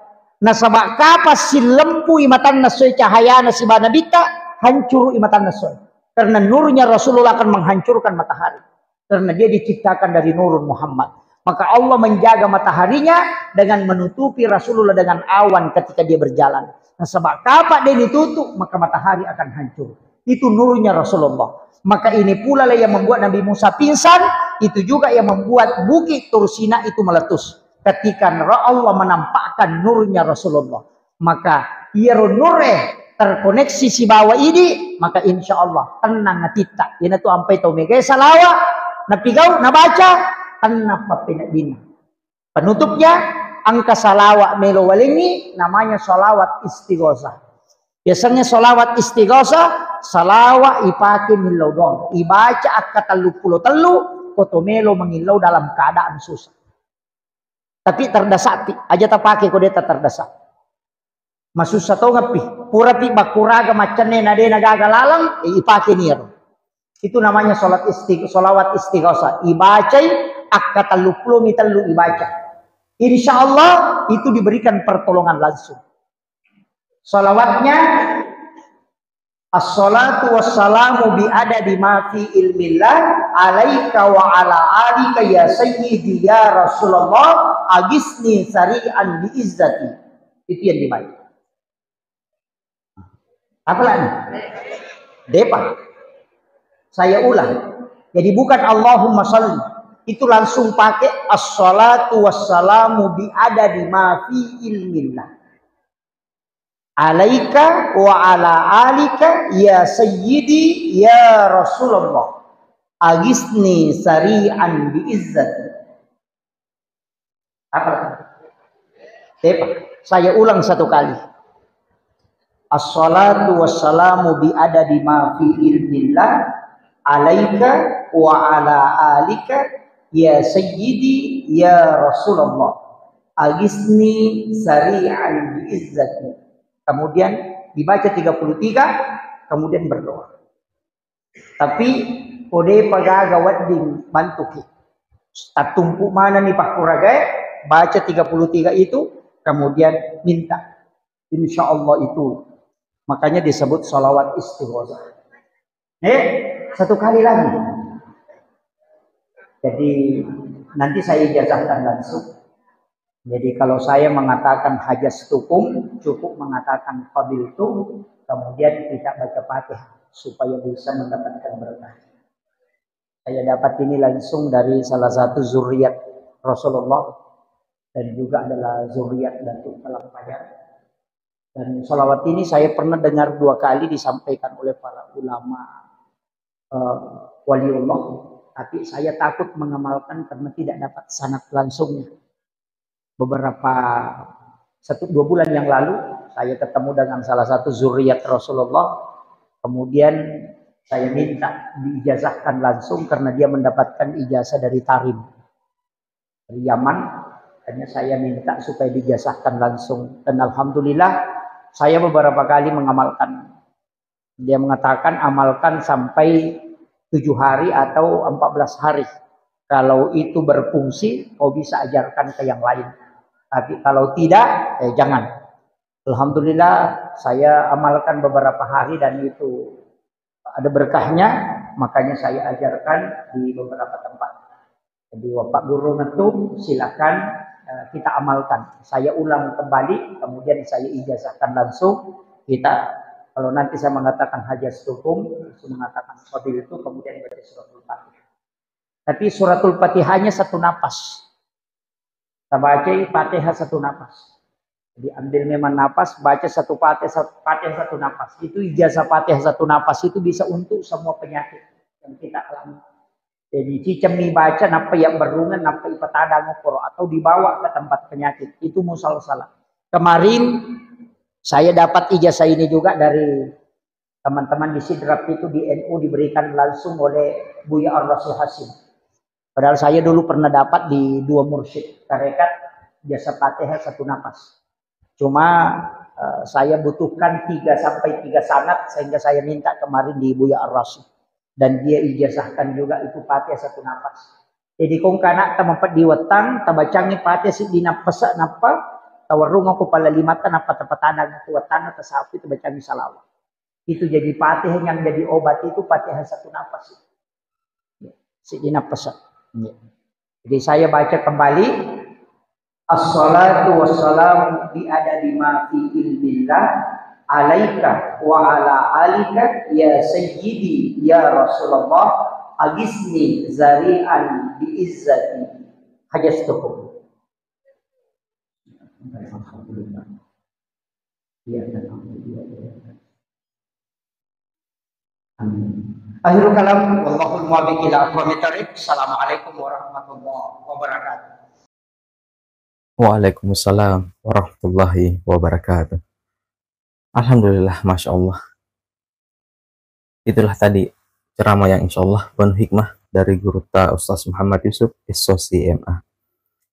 Nasaba kapang sillempui matanna soe cahayana siba nabitta, hancurui matanna soe. Karena nurnya Rasulullah akan menghancurkan matahari. Karena dia diciptakan dari nurun Muhammad. Maka Allah menjaga mataharinya dengan menutupi Rasulullah dengan awan ketika dia berjalan. Nasaba kapang dia ditutup, maka matahari akan hancur. Itu nurnya Rasulullah. Maka ini pula lah yang membuat Nabi Musa pingsan, itu juga yang membuat bukit Tursina itu meletus. Ketika Allah menampakkan nurnya Rasulullah. Maka iyaro nurre terkoneksi sibawa idi, maka insya Allah tenang atitta. Iyanatu ampai tau megai salawa, napigau, nabaca, tenang pappeneddinna. Penutupnya, engka salawa melo walengngi, namanya salawat istighosah. Biasanya salawat istighosah, salawa ipake millau doang. Ibaca akka tellu pulo tellu, ko to melo mengillau dalam keadaan susah. Tapi terdasakpi, aja tapake ko deta terdasa. Masussa tongeppi, purapi bakkuraga maccenne na de nagaga laleng, eh, ipake niro. Itu namanya salat isti-, salawat istighosah. Ibacai akka tellu pulo mi tellu ibaca. Insya Allah itu diberikan pertolongan langsung. Salawatnya, "Assalatu wassalamu bi adadi ma fi ilmillah alaika wa ala alika ya sayyidi ya Rasulullah agisni sari'an bi izzati." Itu yang dibaca. Apa lagi? Depa. Saya ulang. Jadi bukan Allahumma salli. Itu langsung pakai assalatu wassalamu bi adadi ma fi ilmillah. Alaika wa ala alika ya sayyidi ya Rasulullah. Agisni sari'an bi izzati. Apa? Tepa. Saya ulang satu kali. Assalatu wassalamu bi adadi ma fi ilmillah alaika wa ala alika ya sayyidi ya Rasulullah. Agisni sari'an bi izzati. Kemudian dibaca tiga puluh tiga, kemudian berdoa. Tapi ko depa gaga wedding bantuki. Tattumpu manenni pakkuragai, baca tiga puluh tiga itu, kemudian minta. Insya Allah itu. Makanya disebut salawat istighosah. Eh, satu kali lagi. Jadi nanti saya ijazahkan langsung. Jadi kalau saya mengatakan hajastukum, cukup mengatakan qabiltu, kemudian kita baca Fatihah supaya bisa mendapatkan berkah. Saya dapat ini langsung dari salah satu zuriat Rasulullah dan juga adalah zuriat Datuk Talang Pajar. Dan salawat ini saya pernah dengar dua kali disampaikan oleh para ulama, eh, waliullah, tapi saya takut mengamalkan karena tidak dapat sanad langsungnya. Beberapa, satu dua bulan yang lalu, saya ketemu dengan salah satu zuriat Rasulullah, kemudian saya minta diijazahkan langsung karena dia mendapatkan ijazah dari Tarim, dari Yaman. Hanya saya minta supaya diijazahkan langsung. Dan alhamdulillah, saya beberapa kali mengamalkan. Dia mengatakan, "Amalkan sampai tujuh hari atau empat belas hari. Kalau itu berfungsi, kau bisa ajarkan ke yang lain. Tapi kalau tidak, eh, jangan. Alhamdulillah, saya amalkan beberapa hari dan itu ada berkahnya, makanya saya ajarkan di beberapa tempat. Jadi, Bapak Guru ngetu, silakan, eh, kita amalkan. Saya ulang kembali, kemudian saya ijazahkan langsung. Kita, kalau nanti saya mengatakan hajastukum, langsung mengatakan qabiltu, kemudian baca suratul Fatihah. Tapi suratul Fatihahnya satu napas. Tabacai Fatihah satu napas. Jadi, ambil memang napas, baca satu Fatihah, satu Fatihah satu napas. Itu ijazah Fatihah satu napas itu bisa untuk semua penyakit yang kita alami. Jadi, cicemmi baca, nappa iya berrungan, nappa ipatadang okoro, atau dibawa ke tempat penyakit. Itu musalsalah. Kemarin saya dapat ijazah ini juga dari teman-teman di Sidrap itu, di N U, diberikan langsung oleh Buya Ar-Rasul Hasim. Padahal saya dulu pernah dapat di dua mursyid tarekat, ijazah Fatihah satu napas. Cuma, eh, saya butuhkan tiga sampai tiga sanad sehingga saya minta kemarin di Buya Ar-Rasul. Dan dia ijazahkan juga itu Fatihah satu napas. Jadi, kong kana ta mapeddi wettang, tabacangi Fatihah siddi nappasa, nappa tawerrung aku pala limatta, nappa tapatadang aku wettanna, tasapi, tabacangi salawat. Itu jadi Fatihah, yang jadi obat itu Fatihah satu napas. Siddi nappasa. Jadi, saya baca kembali. Assalatu wassalamu bi adadi ma fi ilmillah alaika wa ala alika ya sayyidi ya Rasulullah, agisni zari'an bi izzati hajastukum. Iya, dan amin. Akhirul kalam, wallahul muwaffiq ila aqwamit thariq. Assalamualaikum warahmatullahi wabarakatuh. Waalaikumsalam warahmatullahi wabarakatuh. Alhamdulillah, Masya Allah. Itulah tadi ceramah yang insya Allah penuh hikmah dari Gurutta Ustaz Muhammad Yusuf, S O C M A.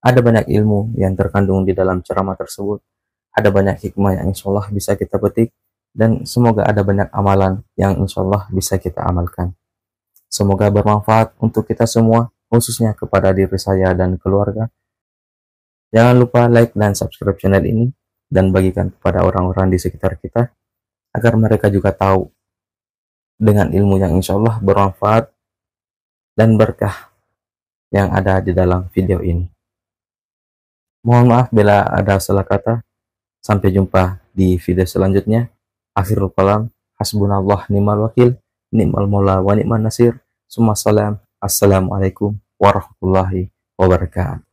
Ada banyak ilmu yang terkandung di dalam ceramah tersebut. Ada banyak hikmah yang insya Allah bisa kita petik, dan semoga ada banyak amalan yang insya Allah bisa kita amalkan. Semoga bermanfaat untuk kita semua, khususnya kepada diri saya dan keluarga. Jangan lupa like dan subscribe channel ini dan bagikan kepada orang-orang di sekitar kita agar mereka juga tahu dengan ilmu yang insya Allah bermanfaat dan berkah yang ada di dalam video ini. Mohon maaf bila ada salah kata. Sampai jumpa di video selanjutnya. Akhirul kalam, hasbunallah ni'mal wakil, ni'mal maula wa ni'man nasir. Summa salam. Assalamualaikum warahmatullahi wabarakatuh.